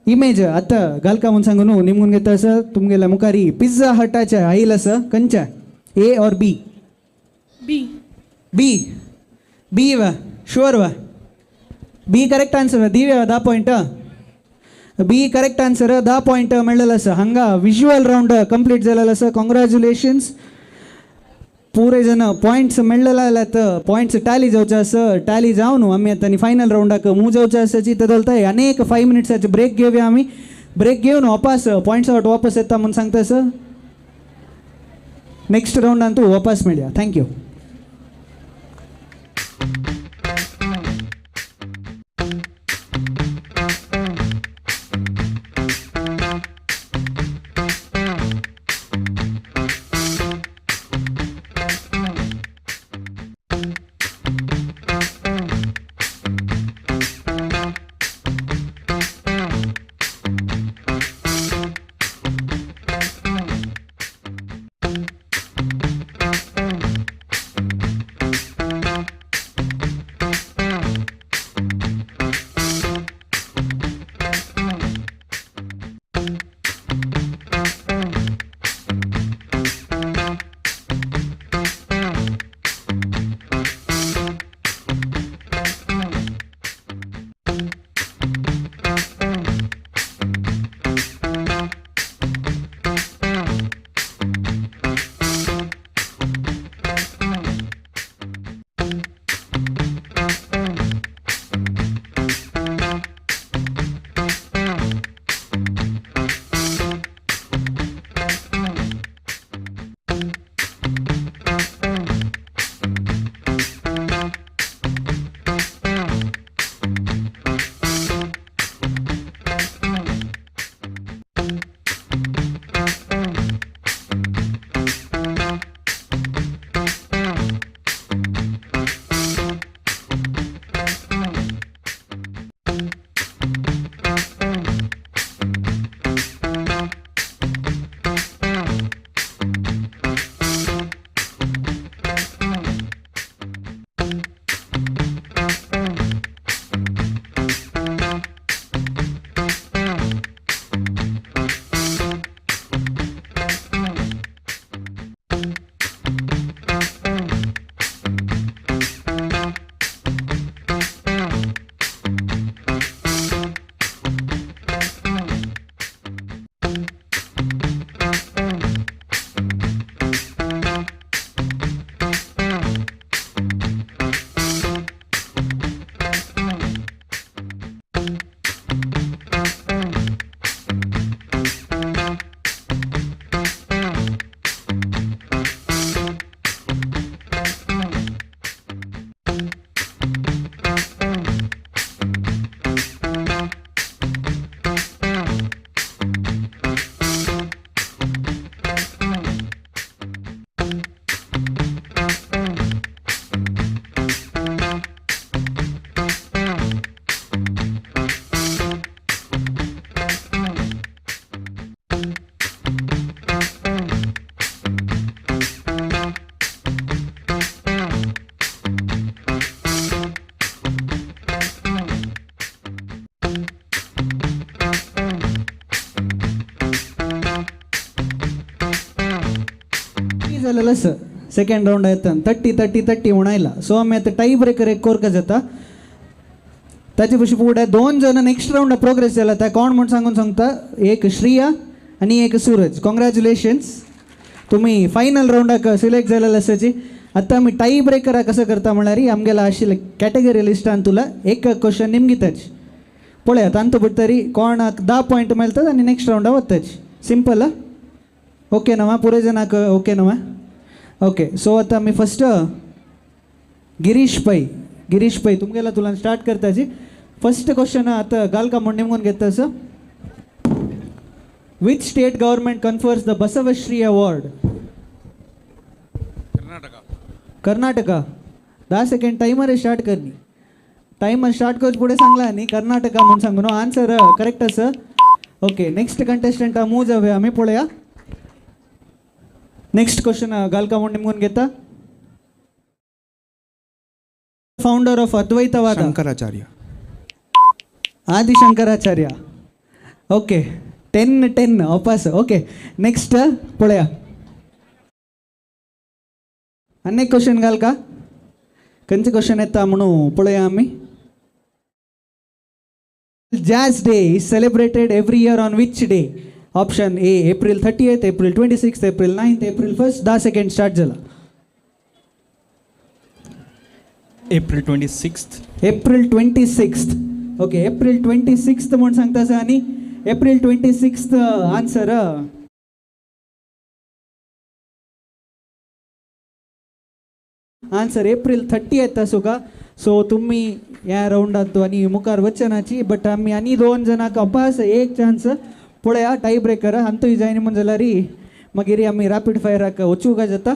इमेज आतां घालका म्हूण सांगू न्हू निमगून घेता सर. तुमगेल्या मुखारी पिझ्झा हटाचे आयल आसा. खंयचे, ए ऑर बी? बी. बी. बी वा? शुअर वा? बी करेक्ट आन्सर. दिव्या 10 पॉयंट. बी करेक्ट आन्सर, 10 पॉयंट मेळ्ळेले आसा. हांगा विज्युअल रावंड कंप्लीट जालेलो आसा. कॉंग्रॅच्युलेशन्स. पुरे जण पॉयंट्स मेळ्ळेले जाल्यार पॉयंट्स टॅली जावचे आसा. टॅली जावन आमी आतां फायनल रावंडाक मूव जावचे आसाची. ते चलताय आनी एक 5 मिनट्साचे ब्रेक घेवया आमी. ब्रेक घेवन वापस पॉयंट्स आवट वापस येता म्हूण सांगता सर. नेक्स्ट रावंडान तूं वापस मेळया. Thank you. जालेलो आसा सेकंड रावंड येता 30 30 30 म्हूण आयला. सो आमी आतां टाय ब्रेकर एक कोरका जाता. ताचे पशी फुडें 2 जण नेक्स्ट रावंड प्रोग्रेस जाला. त्या कोण म्हूण सांगून सांगता, एक श्रिया आनी एक सूरज. कॉंग्रॅच्युलेशन्स, तुमी फायनल रावंडाक सिलेक्ट जालेले आसाची. आतां आमी टाय ब्रेकराक कसो करता म्हळ्यार आमगेला आशिल्ले कॅटेगरी लिस्टान तुला एक क्वेश्चन निमगिताच पळया तांतू भितर कोणाक 10 पॉयंट मेळटात आनी नेक्स्ट रावंडा वताच. सिंपल. ओके ना पुरे जणाक? ओके ना? ओके. सो आतां आमी फस्ट गिरीश पै. गिरीश पै तुमगेला तुला स्टार्ट करताची. फस्ट क्वेश्चन आतां घालका म्हूण निमगून घेता sir. Which state government confers the Basavashri award? Karnataka. Karnataka. 10 second timer start करनी. टायमर स्टार्ट करचे फुडें सांगला न्ही कर्नाटका म्हूण सांगून. आन्सर करेक्ट आसा. ओके, नेक्स्ट कंटेस्टंट मूव जावया आमी पळया. नेक्स्ट क्वेश्चन घालका म्हूण निमगून घेता. Founder of Advaitavada? Shankaracharya. Adi Shankaracharya. Okay, 10 10 वापस. ओके, नेक्स्ट पळया. आनी एक क्वेश्चन घालका. खंयचे क्वेश्चन येता म्हणून पळया आमी. Jazz Day is celebrated every year on which day? Option A April 30th, April 26th, April 9th, April 1st. 10 second start जाला. April 26th. April 26th. Okay, April 26th म्हूण सांगता आसा आनी April 26th answer answer April 30th आसूं. So तुम्ही ह्या रावंडांत आनी मुखार वचनाची. बट आमी आनी 2 जाणांक अपास एक चान्स पळया टाय ब्रेकर अंतूय जायना म्हूण जाल्यार मागीर आमी रॅपीड फायराक वचूंक जाता.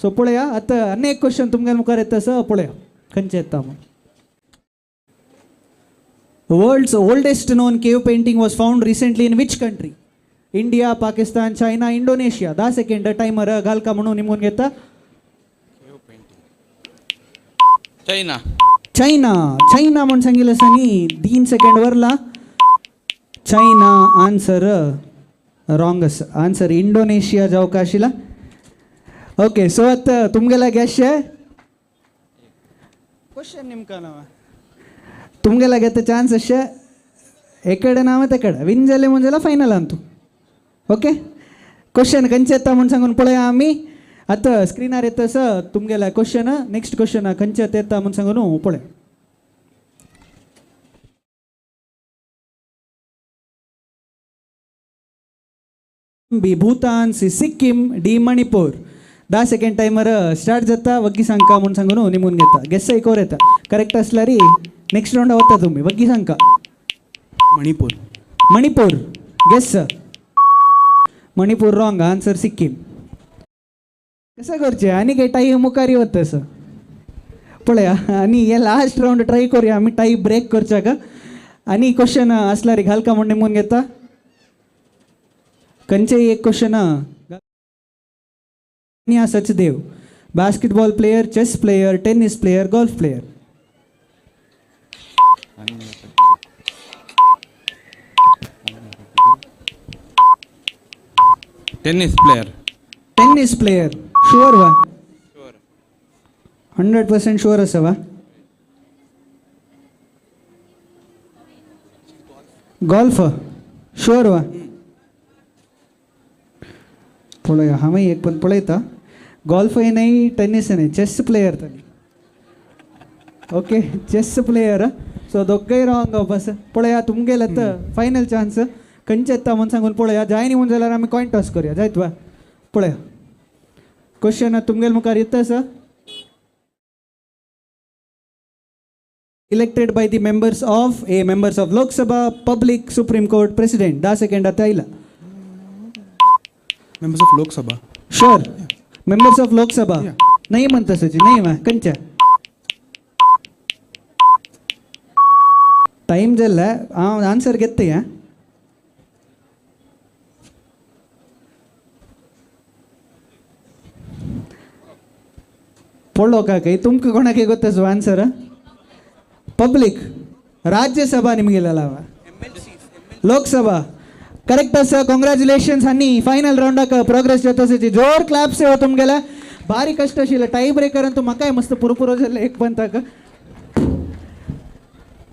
सो पळया आतां आनी एक क्वेश्चन तुमगे मुखार येता सर. पळया खंयचें येता म्हूण. World's oldest known cave painting was found recently in which country? India, Pakistan, China, Indonesia. 10 second timer घालका म्हणून निमून घेता. चायना. चायना. चायना म्हूण सांगिल्लें आसा न्ही. 3 सेकंड वरला. चायना आन्सर रॉंग आसा. आन्सर इंडोनेशिया जावंक आशिल्ला. ओके, सो आतां तुमगेला गॅस क्वेश्चन निमका ना तुमगेला घेता चान्स अशें एकडे ना तेकडे विन जालें म्हूण जाल्यार फायनल तूं. ओके, क्वेश्चन खंयचें येता म्हूण सांगून पळया आमी. आतां स्क्रिनार येता सर तुमगेला क्वेश्चन. नेक्स्ट क्वेश्चन खंयचें येता म्हूण सांगून पळय. B Bhutan, C Sikkim, D Manipur. 10 second timer start जाता. वग्गी सांगका म्हूण सांगून निमून घेता. गेस एक वर येता. करेक्ट आसल्यार नेक्स्ट रावंड वता तुमी. वग्गी सांगका. Manipur. Manipur guess. Manipur wrong. Answer Sikkim. कसं करचें आनी काय टायम मुखार वता सर. पळया आनी हे लास्ट रावंड ट्राय करूया आमी टाय ब्रेक करच्याक. आनी क्वेश्चन आसल्यार घालका म्हूण निमून घेता. खंयचेय एक question. Sachdev basketball player, chess player, tennis player, golf player. Tennis player. Tennis player. Sure वा? 100% शुअर आसा वा? गोल्फ शुअर वा? पळया हांवें एक पण पळयता. गोल्फय न्हय टेनिस न्हय, चेस प्लेयर ताणी. Okay, chess player. सो दोगय रॉंग वापस. पळया तुमगेले आतां फायनल चान्स खंयचे येता म्हूण सांगून पळया. जायनी म्हूण जाल्यार आमी कॉयन टॉस करूया. जायत वा? पळया क्वेश्चन तुमगेले मुखार येता sir. Elected by the members of A members of Lok Sabha, public, Supreme Court, President. 10 second आतां आयला. Members of Lok Sabha. Sure. Members of Lok Sabha. नाही म्हणता सची नाही मा कंच्या टाइम जाल्ला. हांव आन्सर घेता. हां पळो काका तुमकां कोणाक गोत्ता आन्सर? पब्लिक, राज्यसभा निमगेलेला लोकसभा. करेक्ट आसा. कॉंग्रॅच्युलेशन्स आनी फायनल रावंडाक प्रोग्रेस जाता. जोर क्लॅप्स येवो तुमगेले. भारी कष्ट आशिल्ले टाय ब्रेकर अंतू म्हाकाय मस्त पुरो जाल्लें एक पंताक.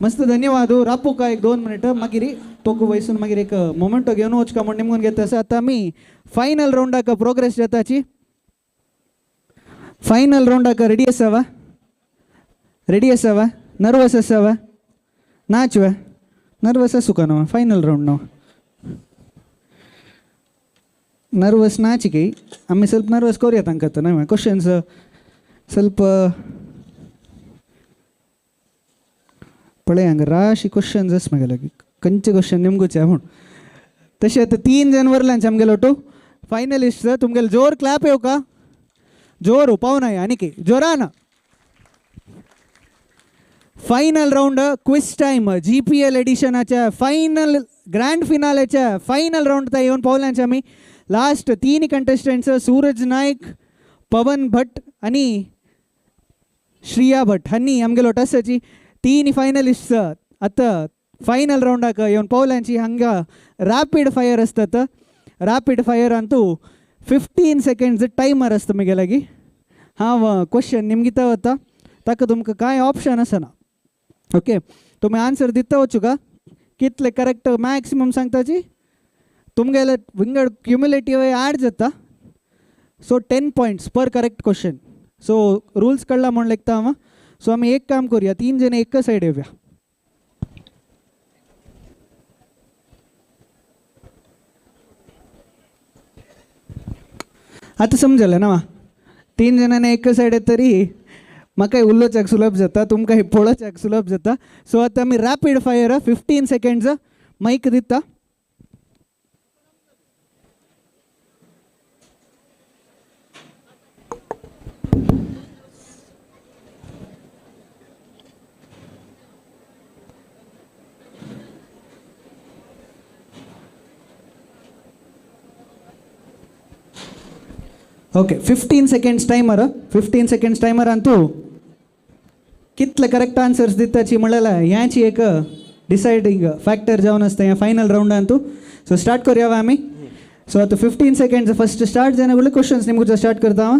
मस्त धन्यवाद. रापूका एक 2 मिनिट मागीर तोकू वयसून मागीर एक मोमेंटो घेवन वचका म्हूण निमगून घेता आसा. आतां आमी फायनल रावंडाक प्रोग्रेस जाताची. फायनल रावंडाक रेडी आसा वा? रेडी आसा वा? नर्वस आसा वा? नाच वा? नर्वस आसूं का न्हू? फायनल रावंड न्हू, नर्वस नाच की आमी ಸ್ವಲ್ಪ नर्वस करूया तांकां आतां न्हय. क्वेश्चन्स ಸ್ವಲ್ಪ पळय हांगा राशी क्वेश्चन्स आस म्हागे लागीं, खंयचे क्वेश्चन निमगुचे म्हूण. तशें आतां 3 जण वरल्यांचे आमगेलो टू फायनलिस्ट. तुमगेले जोर क्लॅप येवका, जोर पावनाय आनीक जोरान. Final round quiz time GPL एडिशनाच्या final grand फिनालेच्या final round येवन पावल्यांचे आमी. लास्ट 3 कंटेस्टंट्स सूरज नायक, पवन भट आनी श्रिया भट हांणी आमगेलो टसाची 3 फायनलिस्ट आतां फायनल रावंडाक येवन पावल्यांची. हांगा रॅपीड फायर आसतात. Rapid fire Antu 15 seconds timer आसता म्हगे लागीं. हांव क्वेश्चन निमगिता वता, ताका तुमकां कांय ऑप्शन आसना. ओके, तुमी आन्सर दिता वचूका कितले करेक्ट मॅक्सिमम सांगताची तुमगेले विंगड क्युमुलेटीव ॲड जाता. So 10 points per correct question. So rules कळला म्हूण लेखता हांव. सो आमी एक काम करूया, 3 जण एक सायड येवया. आतां समजलें ना? 3 जाणांनी एक सायड येत तरी म्हाका उलोवच्याक सुलभ जाता, तुमकां पळोवच्याक सुलभ जाता. सो आतां आमी रॅपीड फायर 15 सेकंड्स मायक दिता. Okay, 15 seconds timer. 15 seconds timer Antu कितले करेक्ट आन्सर्स दिताची म्हणल्यार ह्याची एक डिसायडींग फॅक्टर जावन आसता ह्या फायनल रावंडांतू. सो स्टार्ट करूया आमी. सो आतां 15 सेकंड्स फस्ट स्टार्ट जायना फुडें क्वेश्चन्स निमगुचा स्टार्ट करता हांव.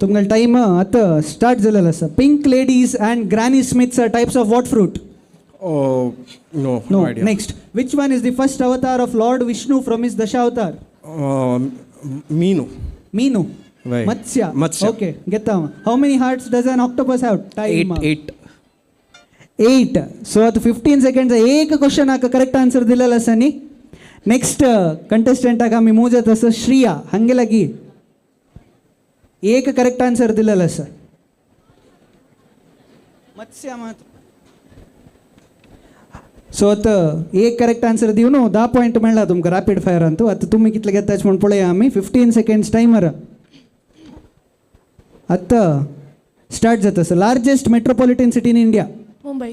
तुमगेलो टायम आतां स्टार्ट जालेलो आसा. Pink ladies and Granny Smiths are types of what fruit? No, no. Next, which one is the first avatar of Lord Vishnu from his Dashavatar? Meenu. Meenu. Right. Matsya. Matsya. Okay, get that. How many hearts does an octopus have? Time. 8. 8. So at 15 seconds, एक question आका correct answer दिलेला आसा न्ही. Next contestant आका आमी move जाता आसा श्रिया. हांगे लागीं एक करेक्ट आन्सर दिलेला आसा. मत्स्य मात्र. सो आतां एक करेक्ट आन्सर दिवन 10 पॉयंट मेळ्ळा तुमकां रॅपीड फायर अंतू. आतां तुमी कितले घेताच म्हूण पळया आमी. 15 सेकंड्स टायमर आतां स्टार्ट जाता. Largest metropolitan city in India? Mumbai.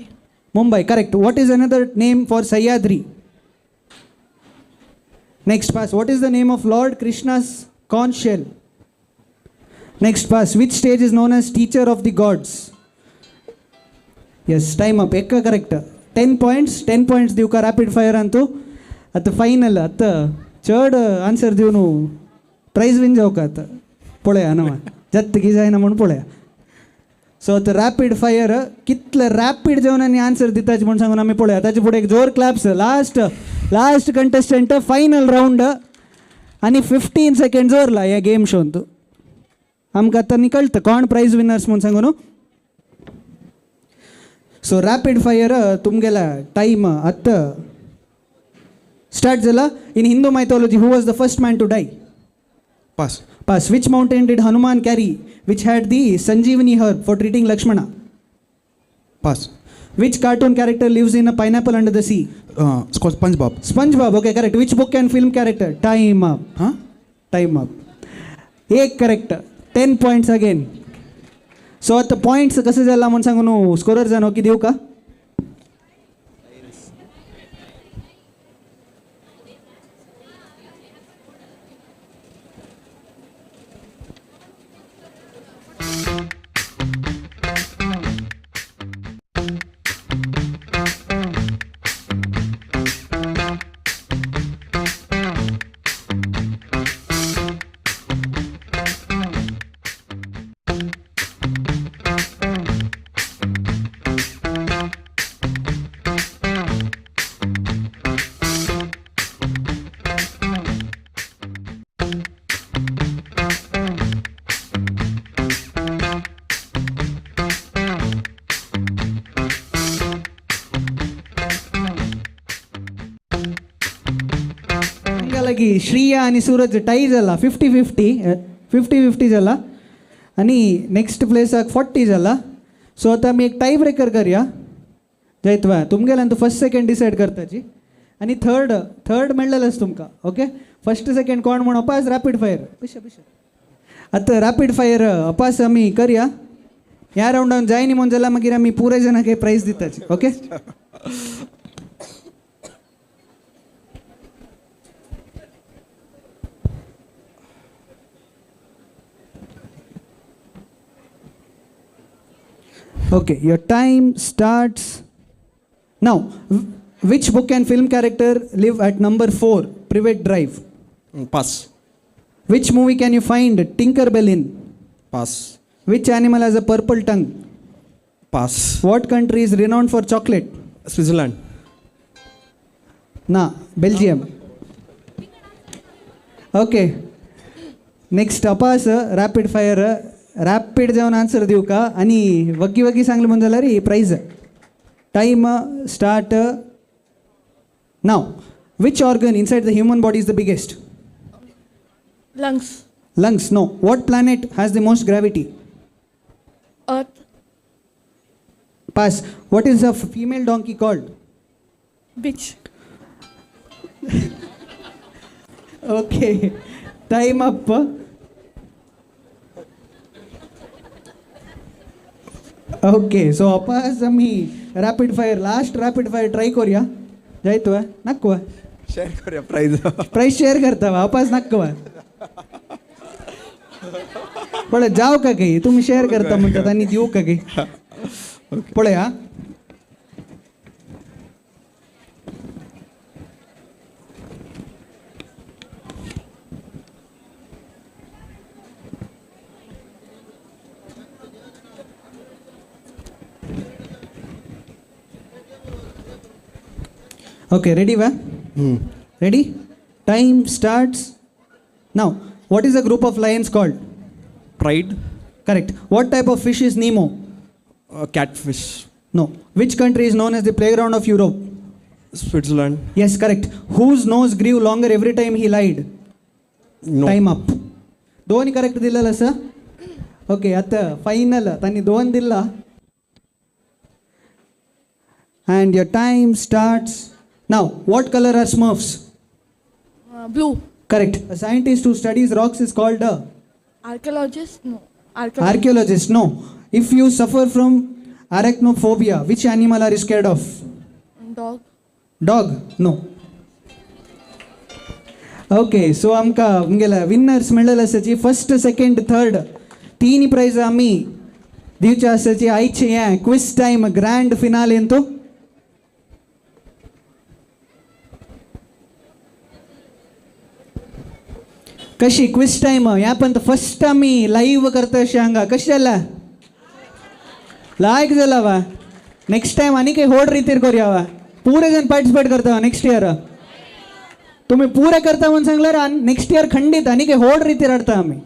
Mumbai, correct. What is another name for Sahyadri? Next pass. What is the name of Lord Krishna's conch shell? Next pass. Which stage is known as teacher of the gods? Yes, time up. एका correct. 10 points. 10 points दिवका rapid fire अंतू. आतां final आतां चड answer दिवन prize win जावका आतां पळया न्हू जाता की जायना म्हूण पळया. सो आतां रॅपीड फायर कितले रॅपीड जावन आनी आन्सर दिताच म्हूण सांगून आमी पळया. ताचे फुडें एक जोर claps. Last last contestant final round आनी 15 सेकंड्स उरला ह्या गेम शोन. तूं आमकां आतां निकळटा कोण प्रायज विनर्स म्हूण सांगून. सो रॅपीड फायर तुमगेला टायम आतां स्टार्ट जाला. In Hindu mythology who was the first man to die? Pass. Pass. Which mountain did Hanuman carry which had the Sanjeevani herb for treating Lakshmana? Pass. Which cartoon character lives in a pineapple under the sea? SpongeBob. SpongeBob, okay, correct. Which book and film character? Time up. Huh? Time up. एक correct. 10 points again. So आता points कसे जाला म्हूण सांगू न्हू scorer जाण okay दिवं का? लागी श्रिया आनी सूरज टाय जाला, 50-50, 50-50 जाला आनी नेक्स्ट प्लेसाक 40 जाला. सो आतां आमी एक टाय ब्रेकर करया जायत वा. तुमगेल्यान तूं फर्स्ट सेकंड डिसायड करताची आनी थर्ड थर्ड मेळ्ळेलेच तुमकां. ओके, फर्स्ट सेकंड कोण म्हण अपास रॅपीड फायर पिशे पिशे. आतां रॅपीड फायर अपास आमी करया. ह्या रावंडान जाय न्ही म्हूण जाल्यार मागीर आमी पुराय जाणांक prize दिताची. Okay, okay, your time starts now. Which book and film character live at number 4 Privet Drive? Pass. Which movie can you find Tinker Bell in? Pass. Which animal has a purple tongue? Pass. What country is renowned for chocolate? Switzerland. Na, Belgium. Okay, next अपास rapid fire. Rapid जावन answer दिवका आनी वग्गी वग्गी सांगलें म्हूण जाल्यार prize. Time start now. Which organ inside the human body is the biggest? Lungs. Lungs, no. What planet has the most gravity? Earth. Pass. What is a female donkey called? Bitch. Okay, time up. Okay, so अपास आमी rapid fire, last rapid fire try करूया. जायत वा नाकवा share करूया prize. Prize share करता वा अपास नाकवा पळय जाव का गे तुमी शेअर करता म्हणटात आनी दिवं का गे पळया. Okay, ready va? Ready? Time starts now. What is a group of lions called? Pride. Correct. What type of fish is Nemo? Catfish. No. Which country is known as the playground of Europe? Switzerland. Yes, correct. Whose nose grew longer every time he lied? No. Time up. दोन correct दिलेलं sir. Okay, आता final त्यांनी दोन दिला. And your time starts now. What color are Smurfs? Blue. Correct. A scientist who studies rocks is called a archaeologist. No. Archaeologist. No. If you suffer from arachnophobia, which animal are you scared of? Dog. Dog. No. Okay, so आमकां आमगेल्या winners मेळ्ळेले आसाची first second third तीन prize आमी दिवचे आसाची आयचे हें quiz time grand फिनालेंतू. कशी क्विज टायम ह्या पण फर्स्ट आमी लाईव्ह करता अशें हांगा कशें जालां? लायक जाला वा. नेक्स्ट टायम आनी काही होड रितीर करूया वा. पुरे जण पार्टिसिपेट करता वा नेक्स्ट इयर. तुम्ही पुरे करता म्हणून सांगल्यार नेक्स्ट इयर खंडीत आनी काही होड रितीर हाडता आमी.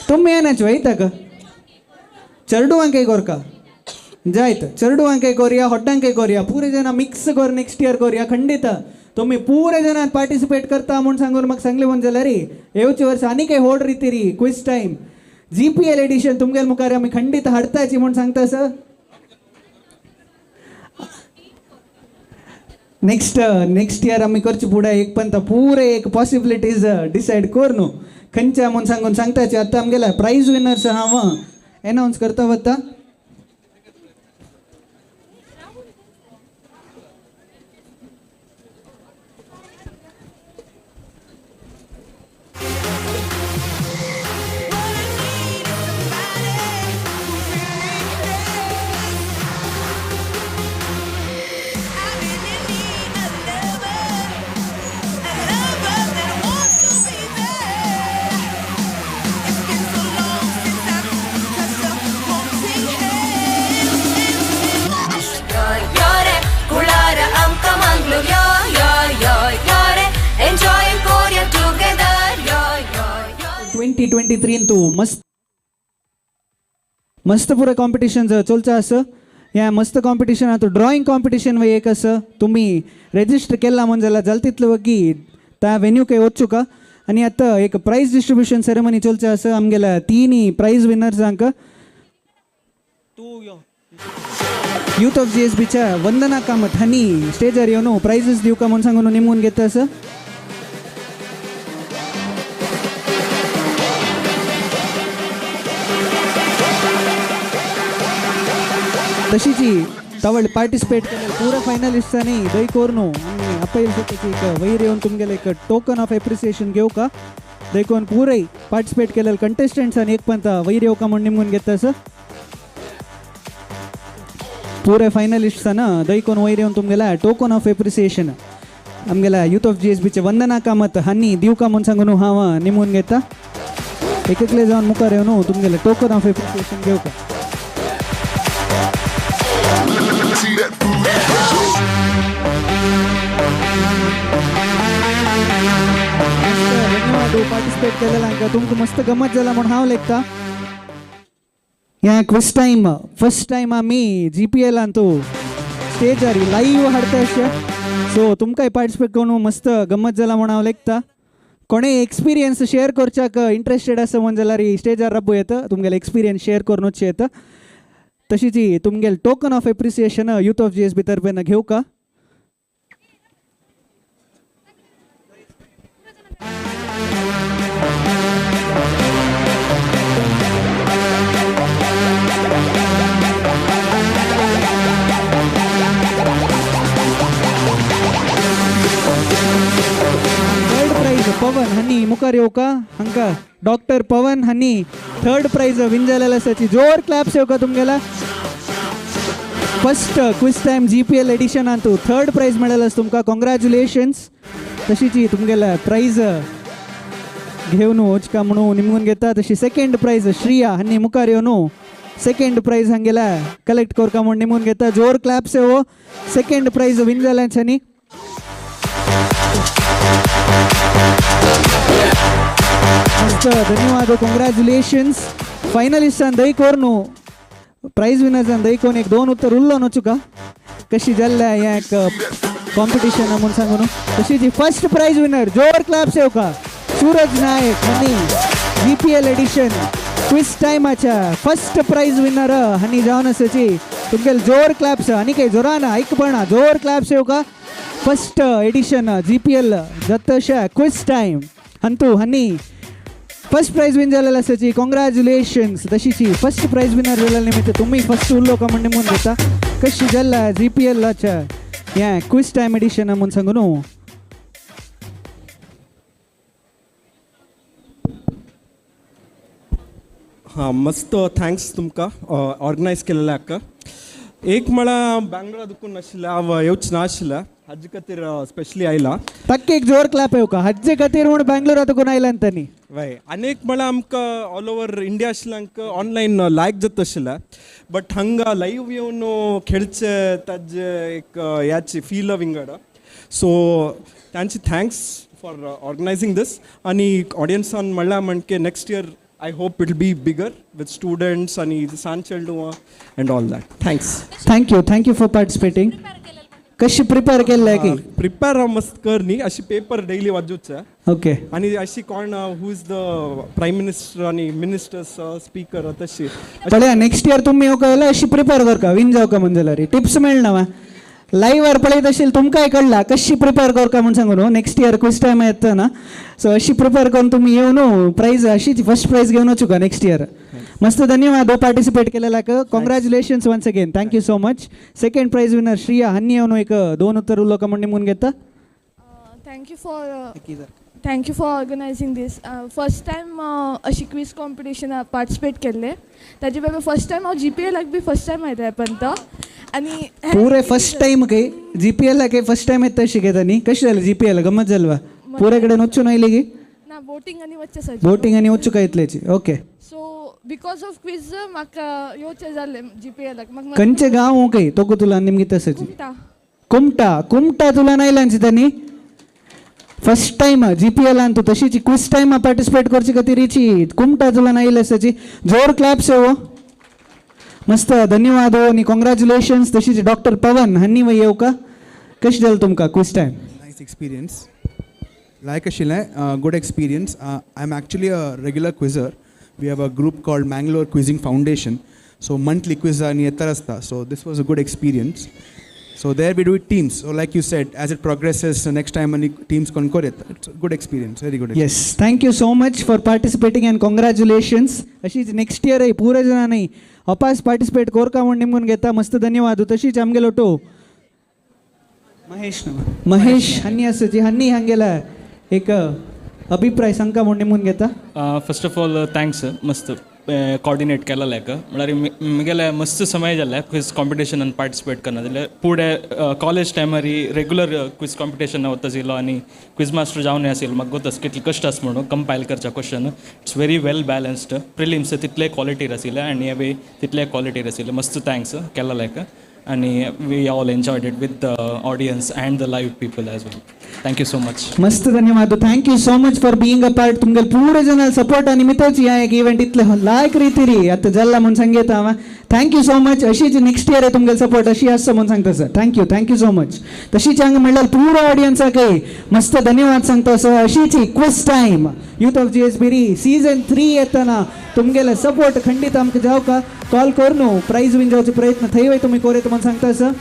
तुमी येनाच वयता का चेरडुवांकय कोरका जायत चेरडुवांकय करूया होड्डांकय करूया पुरे जण मिक्स कर नेक्स्ट इयर करूया खंडीत. तुम्ही पुरे जणां पार्टिसिपेट करता म्हूण सांगून म्हाका सांगलें म्हूण जाल्यार येवचे वर्स आनी काही होड रितीरी क्विज टायम GPL edition तुमगेल मुखार आमी खंडीत हाडताची म्हूण सांगता सर. नेक्स्ट नेक्स्ट इयर आमी करचे फुडें एक पण पुरे एक पॉसिबिलिटीज डिसायड कर न्हू खंयच्या म्हूण सांगून सांगताचे. आतां आमगेल्या प्रायज विनर्स हांव एनावन्स करता वता. ट्वेंटी ट्वेंटी थ्रीन मस्त मस्त पुरा कॉम्पिटिशन चलचा आसा. ह्या मस्त कॉम्पिटिशन आतां ड्रॉइंग कॉम्पिटिशन एक आसा. तुमी रेजिस्टर केला म्हूण जाल्यार जाता तितले वगी त्या वेन्यू काही वचूका आनी आतां एक प्रायज डिस्ट्रिब्युशन सेरेमनी चलचें आसा आमगेल्या तिनी प्रायज विनर्सांक. यूथ ऑफ जीएसबीच्या वंदना कामत हांणी स्टेजार येवन प्रायजीस दिवका म्हूण सांगून निमून घेता आसा. तशीच तवळ पार्टिसिपेट केलेले पुरा फायनलिस्टांनी दय कोरनू आनी अपयल एक वयर येवन तुमगेले एक टोकन ऑफ एप्रिसिएशन घेवका. देखून पुराय पार्टिसिपेट केलेले कंटेस्टंट्सांनी एक पंत वयर येवका म्हूण निमून घेता आसा. पुरे फायनलिस्टांना दैकोन वयर येवन तुमगेल्या टोकन ऑफ एप्रिसिएशन आमगेल्या यूथ ऑफ जीएसबीचे वंदना कामत हांणी दिवका म्हूण सांगून हांव निमून घेता. एक एकले जावन मुखार येवन तुमगेले टोकन ऑफ एप्रिसिएशन घेवका. धन्यवाद पार्टिसिपेट केलेल्यांक. तुमकां मस्त गमत जाला म्हूण हांव लेखता. ह्या क्विज टायम फर्स्ट टायम आमी जीपीएलान तूं स्टेजार लायव्ह हाडटा अशें. सो तुमकांय पार्टिसिपेट करून मस्त गमत जाला म्हूण हांव लेखता. कोणें एक्सपिरियन्स शेअर करच्याक इंट्रस्टेड आसा म्हूण जाल्यार स्टेजार राबू येता, तुमगेले एक्सपिरियन्स शेअर करूनच येता. तशीच तुमगेले token of appreciation youth of GSB तर्फेन घेवका. थर्ड प्रायज पवन हांणी मुखार येवका. हांका डॉक्टर पवन हांणी थर्ड प्रायज विन जालेले आसाची. जोर क्लॅप्स येवका तुमगेला. फर्स्ट क्विज टायम जीपीएल एडिशनांतू थर्ड प्रायज मेळ्ळें आसा तुमकां. कॉंग्रॅच्युलेशन्स. तशीच तुमगेल्या प्रायज घेवन वचका म्हणून निमगून घेता. तशी सेकंड प्रायज श्रिया हांणी मुखार येवन सेकंड प्रायज हांगेल्या कलेक्ट करका म्हूण निमगून घेता. जोर क्लॅप्स येवो. सेकंड प्रायज विन जाल्यांच्यानी. मस्त धन्यवाद कॉंग्रॅच्युलेशन्स. फायनलिस्टान दय कोरनू प्रायज विनर्सान दय कोन एक दोन उत्तर उरलो नचुका कशी जाल्ल्या ह्या एक कॉम्पिटिशन म्हूण सांगून. तशी जी फर्स्ट प्रायज विनर जोर क्लॅप्स येवका सूरज नायक हांणी जीपीएल एडिशन क्विज टायमाच्या फर्स्ट प्रायज विनर हांणी जावन आसाची. तुमगेले जोर क्लॅप्स आनी काही जोरान ऐकपणा जोर क्लॅप्स येवका. फर्स्ट एडिशन जीपीएल जाता क्विज टायम हंतू हांणी फर्स्ट प्रायज विन जालेले आसाची. कॉंग्रॅच्युलेशन्स. तशीची फर्स्ट प्रायज विनर जाल्ल्या निमित्त तुमी फर्स्ट उरलो का म्हूण निमून घेता. कशी जाल्ला जीपीएलाच्या ह्या क्विज टायम एडिशन म्हूण सांगू न्हू. हां मस्त thanks तुमकां ऑर्गनायज केलेल्याक. एक म्हळ्यार बँगलोरा दुखून नाशिल्लें हांव येवच नाशिल्लें हाजे खातीर स्पेशली आयला. ताका एक जोर क्लॅप येवका हाजे खातीर म्हूण बँगलोरा तुकून आयला तांणी. वय आनी एक म्हळ्यार आमकां ऑल ओवर इंडिया आशिल्ल्यांक ऑनलायन लायक जाता आशिल्लें बट हांगा लायव्ह येवन खेळचे ताजे एक ह्याची फील विंगड. सो तांची thanks for organising these. आनी ऑडियन्सान म्हणल्यार म्हणके next year I hope it will be bigger with students and San Chelduva and all that. Thanks. Thank you. Thank you for participating. कशी प्रिपेअर केल्ले की? प्रिपेअर मस्त कर न्ही, अशी पेपर डेली वाजूच. ओके. आनी अशी कोण who is the prime minister आनी मिनिस्टर्स स्पीकर तशी. पळया नेक्स्ट इयर तुमी येवका जाल्यार अशी प्रिपेअर करका विन जावका म्हण जाल्यार टिप्स मेळना वा लायव्हार पळयत असेल तुमकांय कळला कशी प्रिपेअर करका म्हूण सांगू न्हू. नेक्स्ट इयर क्विज टायम येता ना सो अशी प्रिपेअर करून तुमी येवन न्हू प्रायज अशीच फर्स्ट प्रायज घेवन वचूका नेक्स्ट इयर. मस्त धन्यवाद participate केलेल्याक. Congratulations once again. Thank you so much. Second prize winner Shriya हांणी येवन एक दोन उत्तर उलोवका म्हूण निमून घेता. Thank you for organising this. First time अशी क्वीज कॉम्पिटिशनाक पार्टिसिपेट केल्ले ताजे बरोबर फर्स्ट टायम हांव जीपीएलाक बी फर्स्ट टायम आयला पर्यंत. आनी पुरे फर्स्ट टायम काय जीपीएलाक फर्स्ट टायम येता शिकयता न्ही. कशें जालें जीपीएल गमत जालें वा पुरे कडेन वचून आयले की ना बोटींग आनी वचचें सर बोटींग आनी वचूं काय इतल्याची. Okay so because of quiz म्हाका येवचें जालें जीपीएलाक. म्हाका खंयचे गांव काय तोको तुला निमगी तसची कुमटा. कुमटा तुला आयला तांणी फर्स्ट टायम जीपीएलान तूं तशीच क्विज टायम पार्टिसिपेट करचे खातीर कुमटा तुला आयले आसाची. जोर क्लॅप्स हो. मस्त धन्यवाद हो आनी कॉंग्रॅच्युलेशन्स. तशीच डॉक्टर पवन हांणी वय येवका. कशें जालें तुमकां quiz time? Nice experience. लायक आशिल्लें, good experience. I am actually a regular quizzer. We have a group called Mangalore Quizzing Foundation. So monthly quiz आनी येता आसता. So this was a good experience. So there we do it teams. So like you said, as it progresses, next time आनी teams कोण करत. It's a good experience, very good. Yes, thank you so much for participating and congratulations. अशीच next year पूरे जणांनी अपास participate कोरका म्हूण निमगून घेता. मस्त धन्यवाद. तशीच आमगेलो टो महेश महेश हन्नी आसा हन्नी हांगेला एक अभिप्राय सांगका म्हूण निमगून घेता. फर्स्ट ऑफ ऑल thanks, मस्त कॉर्डिनेट केलेलें म्हळ्यार म्हगेलें मस्त समय जालें क्विज कॉम्पिटिशनान पार्टिसिपेट करना जाल्यार पुढे कॉलेज टायमार रेगुलर क्विज कॉम्पिटिशन वता आशिल्लो आनी क्विज मास्टर जावन आशिल्लो. म्हाका गोत आसा कितले कश्ट आसा म्हणून कंपायल करच्या question. It's very well balanced. Prelims तितले क्वॉलिटीर आशिल्ले आनी हे तितले क्वॉलिटीर आशिल्ले. मस्त thanks केलेलें आनी we all enjoyed it with the audience and the live people as well. Thank you so much. मस्त धन्यवाद. Thank you so much for being a part. तुमगेले पूरे जन सपोर्ट आनी मितोच ह्या एक इव्हेंट इतले लायक रितीरी आतां जाल्ला म्हूण सांगता हांव. Thank you so much. अशीच नेक्स्ट इयर तुमगेले सपोर्ट अशी आसता म्हूण सांगता sir. Thank you, thank you so much. तशीच हांगा म्हणल्यार पुरो ऑडियन्साकय मस्त धन्यवाद सांगता सर. अशीच quiz time youth of G S Beri season 3 येतना तुमगेले सपोर्ट खंडीत आमकां जावका. कॉल करून प्रायज विन जावचो प्रयत्न थंय तुमी कोरेत म्हूण सांगता सर.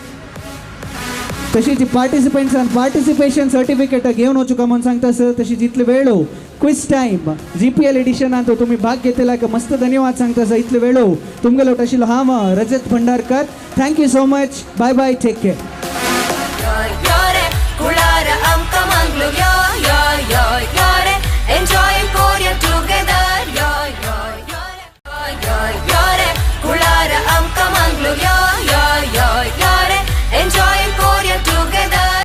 तशीच पार्टिसिपंट्सान पार्टिसिपेशन सर्टिफिकेट घेवन वचूका म्हूण सांगता सर. तशीच इतले वेळो क्विज टायम GPL एडिशनांत तुमी भाग घेतला मस्त धन्यवाद सांगता सर. इतले वेळो तुमगेलो आशिल्लो हांव Rajat Bhandarkar. Thank you so much. Bye bye, take care.